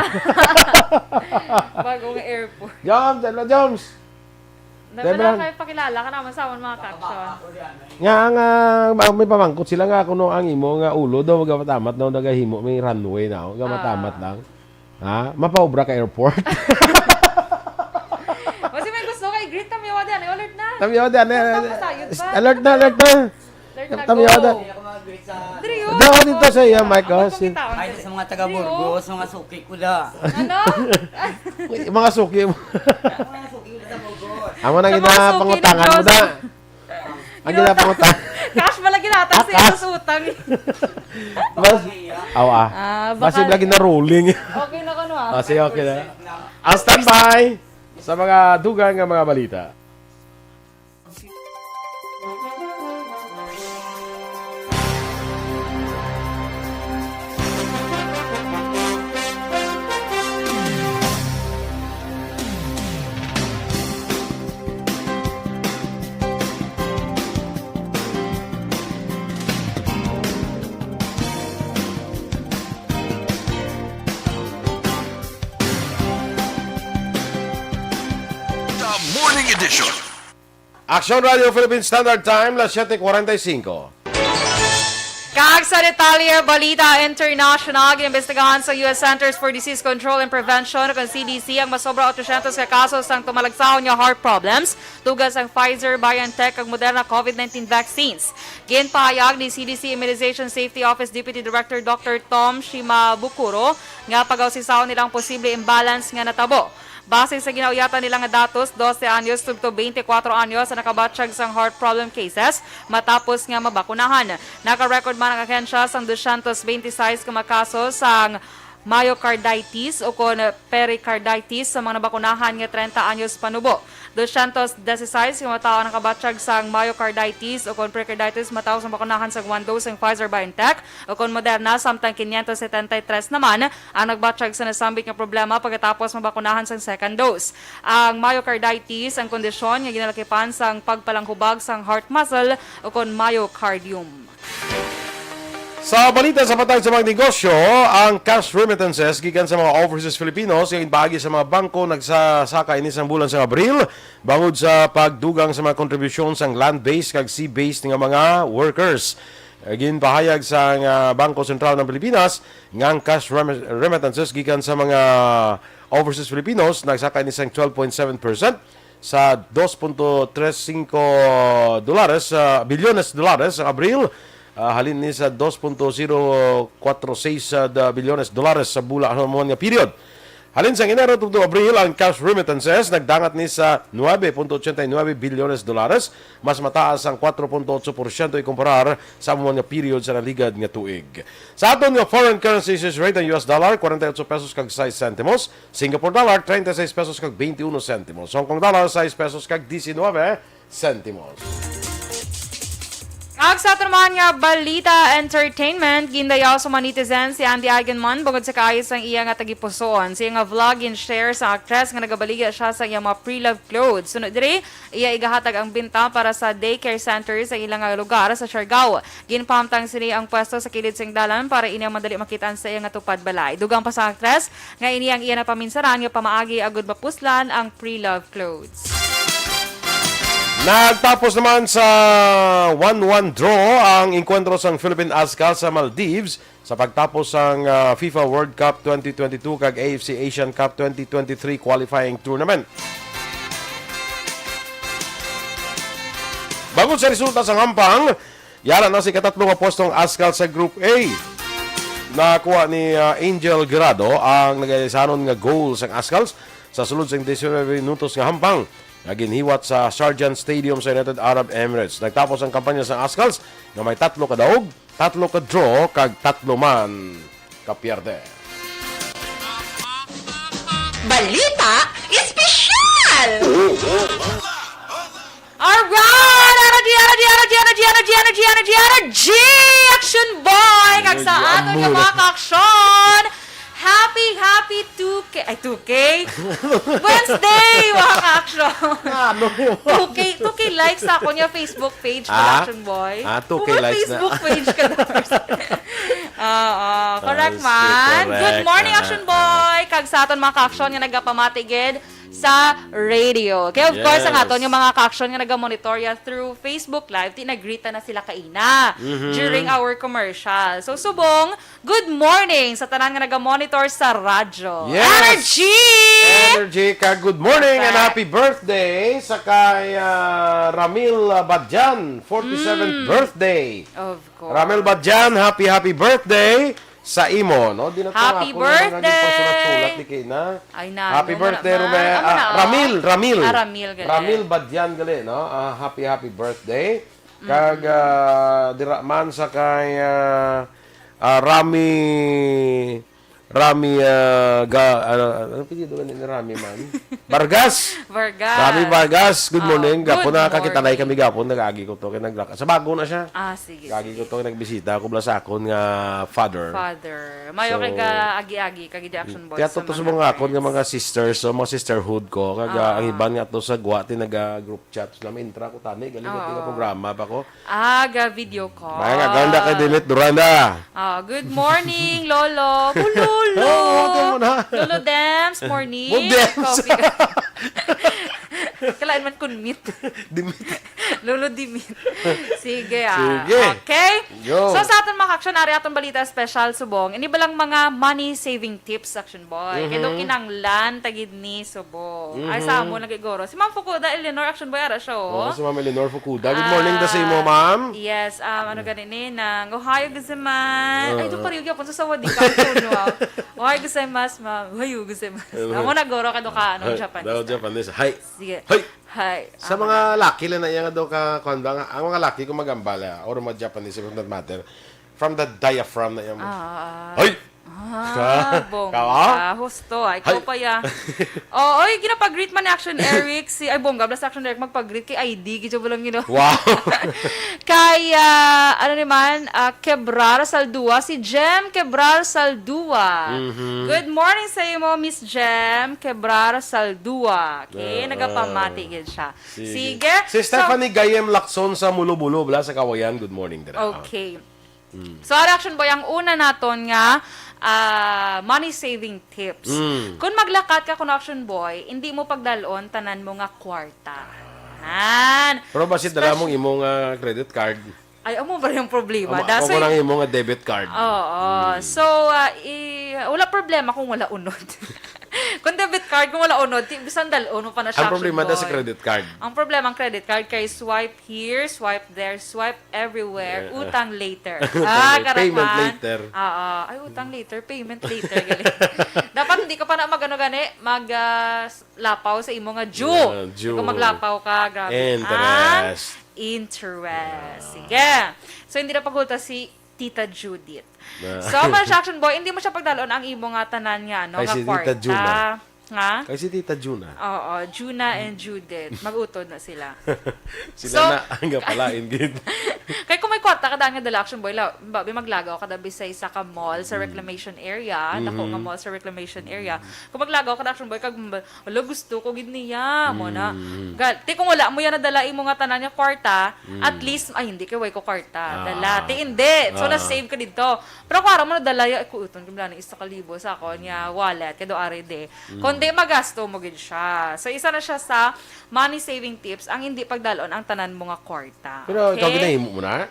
Bagong airport. Joms, hello, Joms. Dahil Dahil lang lang kayo pakilala ka naman sa amon mga caption. Nga, nga, ma-, may pamangkot sila nga kuno ang imo nga ulo daw, magapatamat daw, nagahimo, may runway na, oh, gamatamat Ah. lang. Ha? Mapaubra ka airport? Basi may gusto ka, i-greet, tamiwa din, alert na. Tamiwa din, eh, Tama, sayod pa. Alert na, alert na. Alert na, Tamiwa go. din. Diri, oh. Daw dito sa iya, Mike, oh, Abot si pagkitaon Ay, diri. sa mga taga Diri, oh. Burgos, mga suki ko da. Ano? Uy, mga suki mo. Mga suki ko da sa Burgos. Amo na Sa mga suki ginapangutangan ni mo Joseph. da. Ang Ginutang. ginapangutangan. Cash pala ginatag Ah, sa cash. ilos utang. Bas, aw, ah. Ah, Basi baka lagi na rolling. Okay na ko, no, ah. Ah, sige, okay na. Ang standby sa mga dugang nga mga balita. The Morning Edition. Action Radio Philippine Standard Time, las siete cuarenta y cinco. Kag sa detalye, balita international, ginbestigahan sa U S Centers for Disease Control and Prevention, o kon C D C, ang masobra otro syentos ka kaso sang tumalagsahon nga heart problems, tuga sang Pfizer, BioNTech, kag Moderna COVID nineteen vaccines. Ginpahayag ni C D C Immunization Safety Office Deputy Director Doctor Tom Shimabukuro nga pagausisahon nila ang posible imbalance nga natabo. Base sa ginauyatan nila nga datos, dose anyos tubto twenty-four anyos ang nakabatsyag sang heart problem cases matapos nga mabakunahan. Naka-record man ang ahensya sang dosyentos benti sais ka mga kaso sang myocarditis o kon pericarditis sa mga nabakunahan nga trenta anyos panubo. Dosyentos disisais ka mga tawo ang nakabatsyag sang myocarditis o kon pericarditis matapos ang bakunahan sang one dose sang Pfizer-BioNTech o kon Moderna, samtang quinientos setenta y tres naman ang nagbatsyag sa nasambit nga problema pagkatapos mabakunahan sang second dose. Ang myocarditis ang kondisyon nga ginalakipan sang pagpalanghubag sang heart muscle o kon myocardium. Sa balita sa patag sa mga negosyo, ang cash remittances gikan sa mga overseas Filipinos nga ginpaagi sa mga bangko nagsasaka ini sang bulan sang Abril bangod sa pagdugang sa mga kontribusyon sang land-based kag sea-based nga mga workers. Ginpahayag sang, ah, Bangko Sentral ng Pilipinas nga ang cash rem-, remittances gikan sa mga overseas Filipinos nagsaka ini sang twelve point seven percent sa dos punto tres singko dolares, ah, bilyones dolares sa Abril, ah, halin ni sa dos punto zero kuwatro seis, ah, da-, bilyones dolares sa bula sa man nga period. Halin sang Enero tubtob Abril, ang cash remittances nagdangat ni sa nuebe punto ochenta y nuebe bilyones dolares, mas mataas ang kuwatro punto otso porsyento ikumparar sa amo man nga period sa naligad nga tuig. Sa aton nga foreign currency exchange rate, ang U S dollar, kwarenta y otso pesos kag sais sentimos, Singapore dollar, treinta y seis pesos kag veintiuno sentimos, Hong Kong dollar, sais pesos kag diecinueve sentimos. Kag sa aton man nga balita, entertainment, gindayaw sa mga netizen si Andy Eigenman bangod sa kaayo sang iya nga tagipusoon. Sa iya nga vlog, gin-share sa aktres nga nagabaligya siya sa iya mga pre-love clothes. Sunod diri, iya igahatag ang benta para sa daycare center sa ila nga lugar sa Siargao. Ginpahamtang sini ang pwesto sa kilid sing dalan para ini ang madali makit-an sa iya nga tupad balay. Dugang pa sa aktres nga ini ang iya napaminsaran nga pamaagi agud mapuslan ang pre-love clothes. Nagtapos naman sa one one draw ang engkwentro sang Philippine Azkal sa Maldives sa pagtapos sang, ah, FIFA World Cup twenty twenty-two kag A F C Asian Cup twenty twenty-three qualifying tournament. Bangod sa resulta sa hampang, yara na sa ikatatlo nga pwesto ang Azkal sa Group A. Nakuha ni, ah, Angel Gerardo ang nagaisanon nga goal sang Azkal sa sulod sang diecinuebe minutos nga hampang. nga ginhiwat sa Sharjah Stadium sa United Arab Emirates. Nagtapos ang kampanya sa Ascals nga may tatlo ka daog, tatlo ka draw, kag tatlo man ka pierde. Balita Espesyal! Alright! Energy, energy, energy, energy, energy, energy, energy, energy! Action boy! Kag sa Energy aton nga amor. Mga kaaksyon, happy, happy two K, ay, two K? Wednesday, mga kaaksyon! Ano? two K, two K likes sa akon nga Facebook page, Ah? Action Boy. Ah, two K Kung may likes na. Facebook page ka, Lars. Oo, correct Ah, man. correct, Good morning, ah. Action Boy! Kag sa aton mga kaaksyon nga nagapamati gid sa radio. Kaya of course, ang Yes. aton nga mga kaaksyon nga nagamonitor ya through Facebook Live, ti nagreet na sila kaina Mm-hmm. during our commercial. So, subong, good morning sa tanan nga nagamonitor sa radyo. Yes. Energy! Energy ka. Good morning and Correct. happy birthday sa kay ah, Ramil ah, Badjan, forty-seventh Mm. birthday. Of course. Ramil Badjan, happy happy birthday sa imo, no? Di na to Happy ako, wala nang birthday! pagsulat-sulat ni Kina. Ay, na, Happy ano, birthday, wala Rome. man. Ano Ah, na, oh? Ramil, Ramil. Ah, Ramil, gali. Ramil Badyan, gali, no? Ah, happy, happy birthday. Mm. Kag ah, dira man sa kay ah, ah, Rami, Rami, ah, ga, ano, ano apelyido ni Rami man? Vargas. Vargas. Rami Vargas, good Ah, morning. good Gapon na, kakita na morning. Kami gapon, nag-agi ko to, kay naglaka. Sa bago na siya. Ah, sige, Gagi sige. Ko to, nagbisita ako bala sa akon nga father. Father. Mayo So, kay ga-agi-agi, kag di action boys Kaya sa to sa mga mga akon nga friends. mga sisters, so mga sisterhood ko, kag Ah. ah, ang iban nga to sa gwa, ti naga-group chat sila, may intra ko tani, galing Oo. nga programa pa ko. Ah, ga-video call. Kaya nga, ganda kay Dimit Duranda. Ah, good morning, Lolo. Oh, Lolo. Oo, ito mo na. Lolo Dems, morning. Mo Dems. Coffee ka. Kailangan man kun meet. Dimit. Lolo Dimit. Sige, ah. Sige. Okay. Yo. So, sa aton mga action, ari aton balita special subong. Ini ba lang mga money saving tips, action boy? Kaya daw kinanglan tagid ni subong. Ay, sa amo lagi guro. Si Ma'am Fukuda Eleanor, action boy, ara siya, oh. Oh, si Ma'am Eleanor Fukuda. Good morning da sa imo, ma'am. Yes, um, ano gani ni, nang Ohayo gozaimasu. Ay, Oo. doon pariyo gyapon sa sawadika ang tono, ah. Ohayo gozaimasu, ma'am. Ohayo gozaimasu. Amo na guro ka do ka, ano, Hi, Japanese. daw Japanese. Hi. Sige. Hi. Hi. Sa Amo mga na. Laki lang na iya nga daw ka, kuwan ba nga, ang mga Laki kung magambala, or mga Japanese, for that matter, from the diaphragm na iya mo. Ah, ah, ah. Hoy! Ah, bongga. Ka, ah? Husto. Ay, ko Hay. pa ya. Oo, oy, ginapag-greet man ni Action Eric. Si, ay, bongga, basta Action Eric, magpag-greet kay I D. Gidyo ba lang, you know? Wow! Kay, ah, ano naman, ah, Quebrar Saldua, si Jem Quebrar Saldua. Mhm. Good morning sa imo, Miss Jem Quebrar Saldua. Okay, Ah, nagapamati ah. gid siya. Sige. Sige. Si Stephanie Gayem Lacson sa Mulo-Bulo, bala sa Kawayan. Good morning, dira. Okay. So, ara, Action Boy, ang una naton nga ah, money-saving tips. Mm. Kung maglakat ka, kung Action Boy, hindi mo pagdalon tanan mo nga kwarta. Han. Pero basit dala mong Especially imong ah, credit card. Ay, amo ba yung problema? Ama, That's ako why lang imong ah, debit card. Oo. So, ah, i- wala problema kung wala unod. Kung debit card, kung wala unod, ti- bisan dalon mo pa na siya, Ang problema Action da sa Boy. Credit card. Ang problema ang credit card kay swipe here, swipe there, swipe everywhere, Yeah. Utang later. Ah, Payment karakman. later. Oo. Ay, utang later, payment later. Galing. Dapat hindi ka pa na mag-ano gani, mag ah, s- lapaw sa imo nga due. Yeah, due. Kung maglapaw ka, grabe. Interest. Ang interest. Sige. So, hindi na pagulta si Tita Judith. Na- So, mga Action Boy, hindi mo siya pagdalon ang imo nga tanan nga, ano, Ay, nga si Tita kwarta. Juna. Nga? Kay si Tita Juna. Oo, Juna and Judith. Mag-utod na sila. Sila So, na ang gapalain gid. Kay kung may kwarta ka daan nga dala, Action Boy, la, ba, may maglagaw ka da bisay sa ka mall sa reclamation area, dako nga mall sa reclamation area. Kung maglagaw ka da, Action Boy, kag, "Ala, gusto ko gid niya," mo na. Gal, ti kung wala mo yan nadala imo nga tanan nga kwarta, at least, "Ay, hindi kay way ko kwarta." Ah. Dala. Ti hindi. So, Ah. na-save ka dito. Pero kung wala mo nadala, ya, kuuton ko lang isa ka libo sa akon nga wallet, kay do ari de. Kundi magasto mo gid siya. So, isa na siya sa money saving tips, ang hindi pagdalon ang tanan mo nga kwarta. Pero ikaw Okay? ginahimo mo na?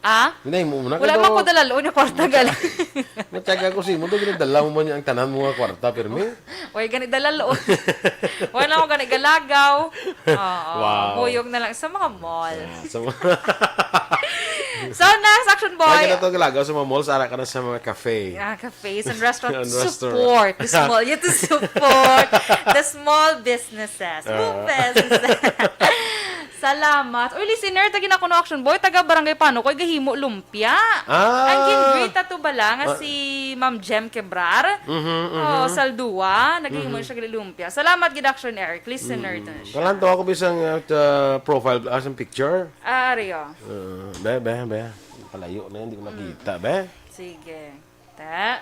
Ah? Hinay mo muna. Wala man ko dalaloon nga kwarta, gali. Matyaga ko sa imo, daw ginadala mo man niya ang tanan mo nga kwarta, pirmi. Way gani dalaloon. Wala ko gani galagaw. Oo, Wow. Huyog na lang sa mga mall. Ah, sa mga So, next, Action Boy. Lagi na to galagaw sa mga malls, ara ka na sa mga cafe. Ah, cafes and restaurants. And restaurant. Support the small, you have to support the small businesses. Ah. Small businesses. Salamat. Uy, listener, tagi na kuno, Action Boy, taga Barangay Panukoy, gahimo lumpia. Ah. Ang gin-greet ato bala nga Ah. si Ma'am Jem Quebrar. Mhm, Oh, mhm. Saldua, naghimo Mhm. siya gali lumpia. Salamat gid, Action Eric. Listener Mm. to na siya. Kalanto ako bisang, uh, profile, ah, sa picture. Ah, ari, oh. Uh, be, be, be. Palayo na yan, di ko Mm. nakita, be. Sige. Ta.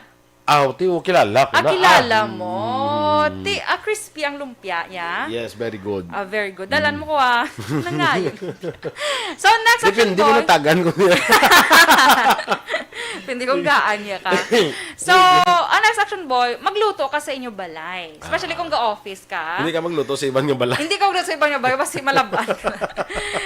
Aw, ti, oh, kilala ko Ah, na. kilala Ah, mo. mm. Ti, ah, crispy ang lumpia niya. Yes, very good. Ah, very good. Dalan Mm. mo ko, ah. Nangayo. So, next Action Depende mo Boy. natagan ko niya. Depende kung gaan niya ka. So, ang next Action Boy, magluto ka sa inyo balay. Especially Ah. kung ga-office ka. Hindi ka magluto sa iban nga balay. Hindi ka magluto sa iban nga balay, basi malaban ka.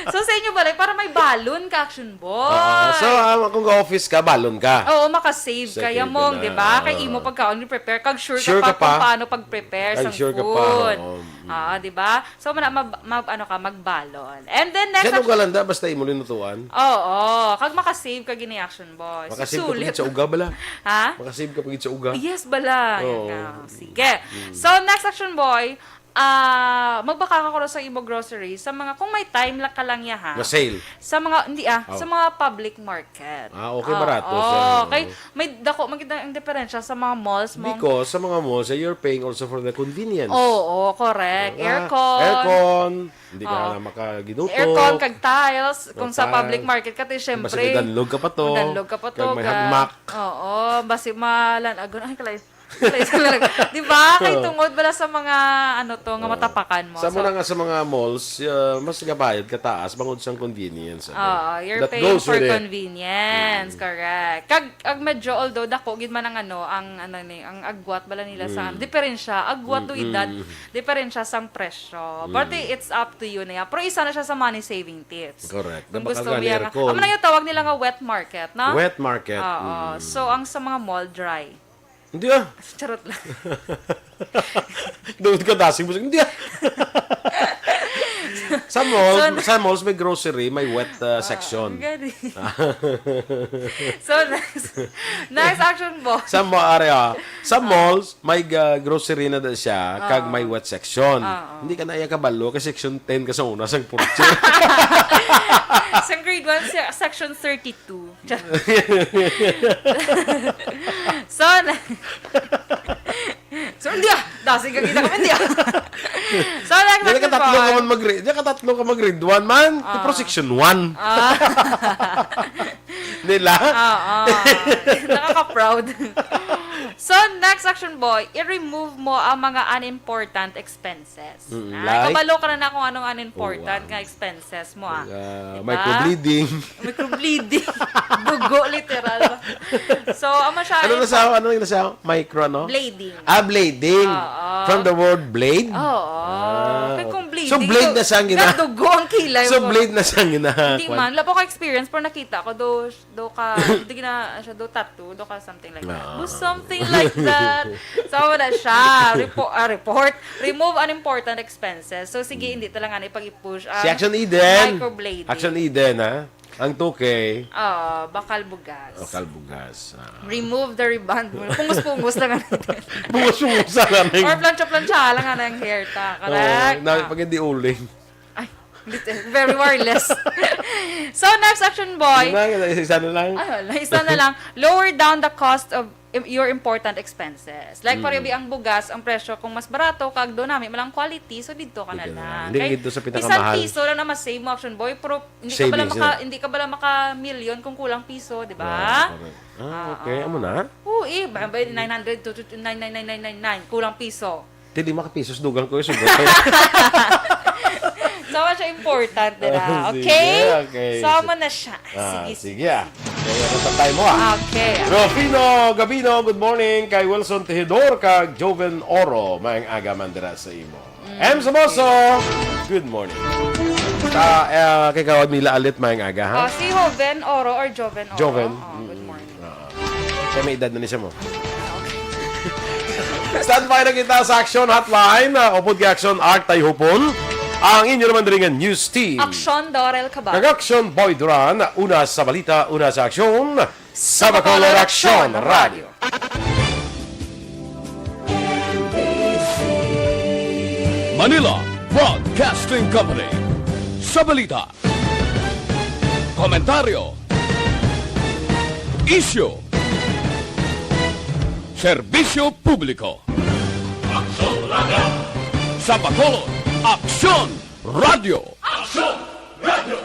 So, sa inyo balay, para may balon ka, Action Boy. Oo. So, ah, kung ga-office ka, balon ka. Oo, makasave Sa ka, cave yamong, na. di ba? Kay Oo. imo pagkaon, prepare kag sure Sure ka ka pa kung pa. paano pag-prepare Ay, sang sure ka pa, food. oo. Mm. Ah, di ba? So, mana-, mab-, mab-, ano ka, magbalon. And then, next Kaya nung action kalanda, basta imo linutuan. Oo. Kag makasave ka gini, Action Boy. Makasave ka Sulit. pagid sa uga, bala. Ha? Makasave ka pagid sa uga. Yes, bala. Yan Oo. nga. Sige. Mm. So, next Action Boy, ah, magbaka ka kuno sa imo grocery sa mga, kung may time lang ka lang ya, ha? Nga sale. Sa mga, hindi, ah, Oh. sa mga public market. Ah, okay, Oo. barato siya. Kay Oo. may dako man gid ang diferensya sa mga malls mo. Because sa mga malls, eh, you're paying also for the convenience. Oo, correct. Ah, Aircon. aircon, hindi ka Oo. na makaginutok. Aircon kag tiles, kung Mga sa public tiles. market ka, ti, Basta syempre, may danlog ka pa to. Danlog ka pa to, Kag may ka. hagmak. Oo, basi malan-agon. Ay, kalay. Di ba? Kay Oo. tungod bala sa mga, ano to, nga Oo. matapakan mo. Sa So, muna nga sa mga malls, uh, mas gabayad ka taas bangod sang convenience, ano. Oo, you're That paying goes for with it. convenience, Mm. correct. Kag, ag medyo, although dako gid man ang, ano, ang, ano ni, ang agwat bala nila sa, Mm. diferensya, agwat do Mm-mm. edad, diferensya sang presyo. But Mm. it's up to you na yan. Pero isa na siya sa money saving tips. Correct. Kung Na gusto baka mo yan, gani aircon. amo na yung tawag nila nga wet market, no? Wet market. Oo. Mm. So, ang sa mga mall, dry. Hindi ah. Charot lang. Doon ka dasig mo. Hindi ah. Sa mall, So, sa malls may grocery, may wet, uh, Ah, section. gani. So, next, next action, boss. Sa mall, are, ah. Sa malls, may, uh, grocery na da siya, kag Oo. may wet section. Oo. Hindi ka na iya kabalo, kay section ten ka sa una, sang porche. Sa grade one, se-, section thirty-two. So, na-, so, hindi ah. Dasig ka kita kami, hindi ah. So, next Dili ka question tatlo ka po. man mag-grade, dili ka tatlo ka mag-grade one man. Ah. Pero section one. Ah. Nila? Oo. Nakaka-proud. So, next action, boy, i-remove mo ang mga unimportant expenses. Mm, Ah, like? kabalo ka na na kung anong unimportant Oh, wow. nga expenses mo, ah. Ah, Diba? microbleeding. Microbleeding. Dugo, literal. So, amo siya, Ano na eh, sa, ano na sa micro, no? Blading. Ah, blading. Oo. From the word blade? Oo. Ah, Kaya kung okay. So, bleeding, blade do-, na siya ang gina- nadugo ang kilay So, mo. blade na siya ang gina- Hindi kwan. man. Wala pa ko experience, pero nakita ko, do, do ka, hindi gina-, siya, do tattoo, do ka something like that. Ah. Do something like that. So, wala siya. Repo-, ah, report. Remove unimportant expenses. So, sige, Mm. hindi talaga na ipag-i-push ang Si Action Eden. microblading. Action Eden, ha? Ang two K. Oo, bakal bugas. Bakal bugas, ah. Remove the rebond mo. Pungos-pungos lang ang Pungos-pungos lang ang Or plancha-plancha lang ang hair ta. Oo, Correct? na, Ah. pag hindi uling. Ay, hindi, very wireless. So, next action, boy. Yun na, isa na lang. Ay, wala. Isa na lang. Lower down the cost of im-, your important expenses. Like, Mm. parebi ang bugas, ang presyo, kung mas barato, kag do nami, malang quality, so dito ka na Dito na lang. lang. Hindi Kay dito sa bisan pinakamahal. piso lang na mas save mo, action, boy, pero hindi ka bala Savings maka-, yun. hindi ka bala maka-million kung kulang piso, di ba? Ah, correct. Ah, Ah, okay. ah. Amo na? Oo, eh, ba, ba, nine hundred to, to, to, nine nine nine nine nine nine, kulang piso. Di, di makapisos, dugang ko, eh, sugot ko. So, siya important din, Ah, ah. sige, Okay? okay. So, amo na siya. Ah, Sige, sige, sige, ah. sige. Okay, ano pa tayo mo, ah? Okay. Rufino Gabino, good morning. Kay Wilson Tejidor, kag Joven Oro, maayong aga man dira sa imo. Mm. M Samoso, good morning. Ah, eh, kay Kawad Mila Alit, maayong aga, ha? Oh, si Joven Oro or Joven Oro? Joven. Oh, good morning. Ah. Kaya may edad na ni siya mo. Standby na kita sa Action Hotline. Ah, upod kay Action Ark Tayhupon. Ang inyo naman diri nga news team. Action Dorel Cabal. Kag Action Boy Duran. Una sa balita, una sa aksyon. Sa Bacolod Action Radio. Manila Broadcasting Company. Sa balita, komentaryo, isyu, serbisyo publiko. Aksyon Radio. Sa Bacolod, Aksyon Radio. Aksyon Radio.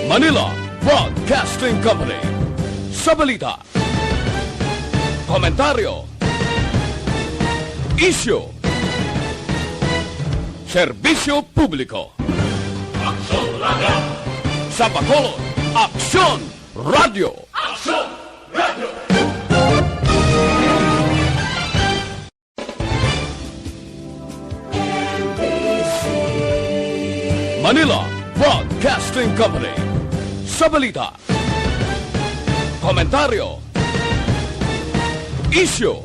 Manila Broadcasting Company. Sa balita, komentaryo, isyu, serbisyo publiko. Aksyon Radio. Sa Bacolod, Aksyon Radio. Aksyon Radio. Manila Broadcasting Company. Sa balita, komentaryo, isyu,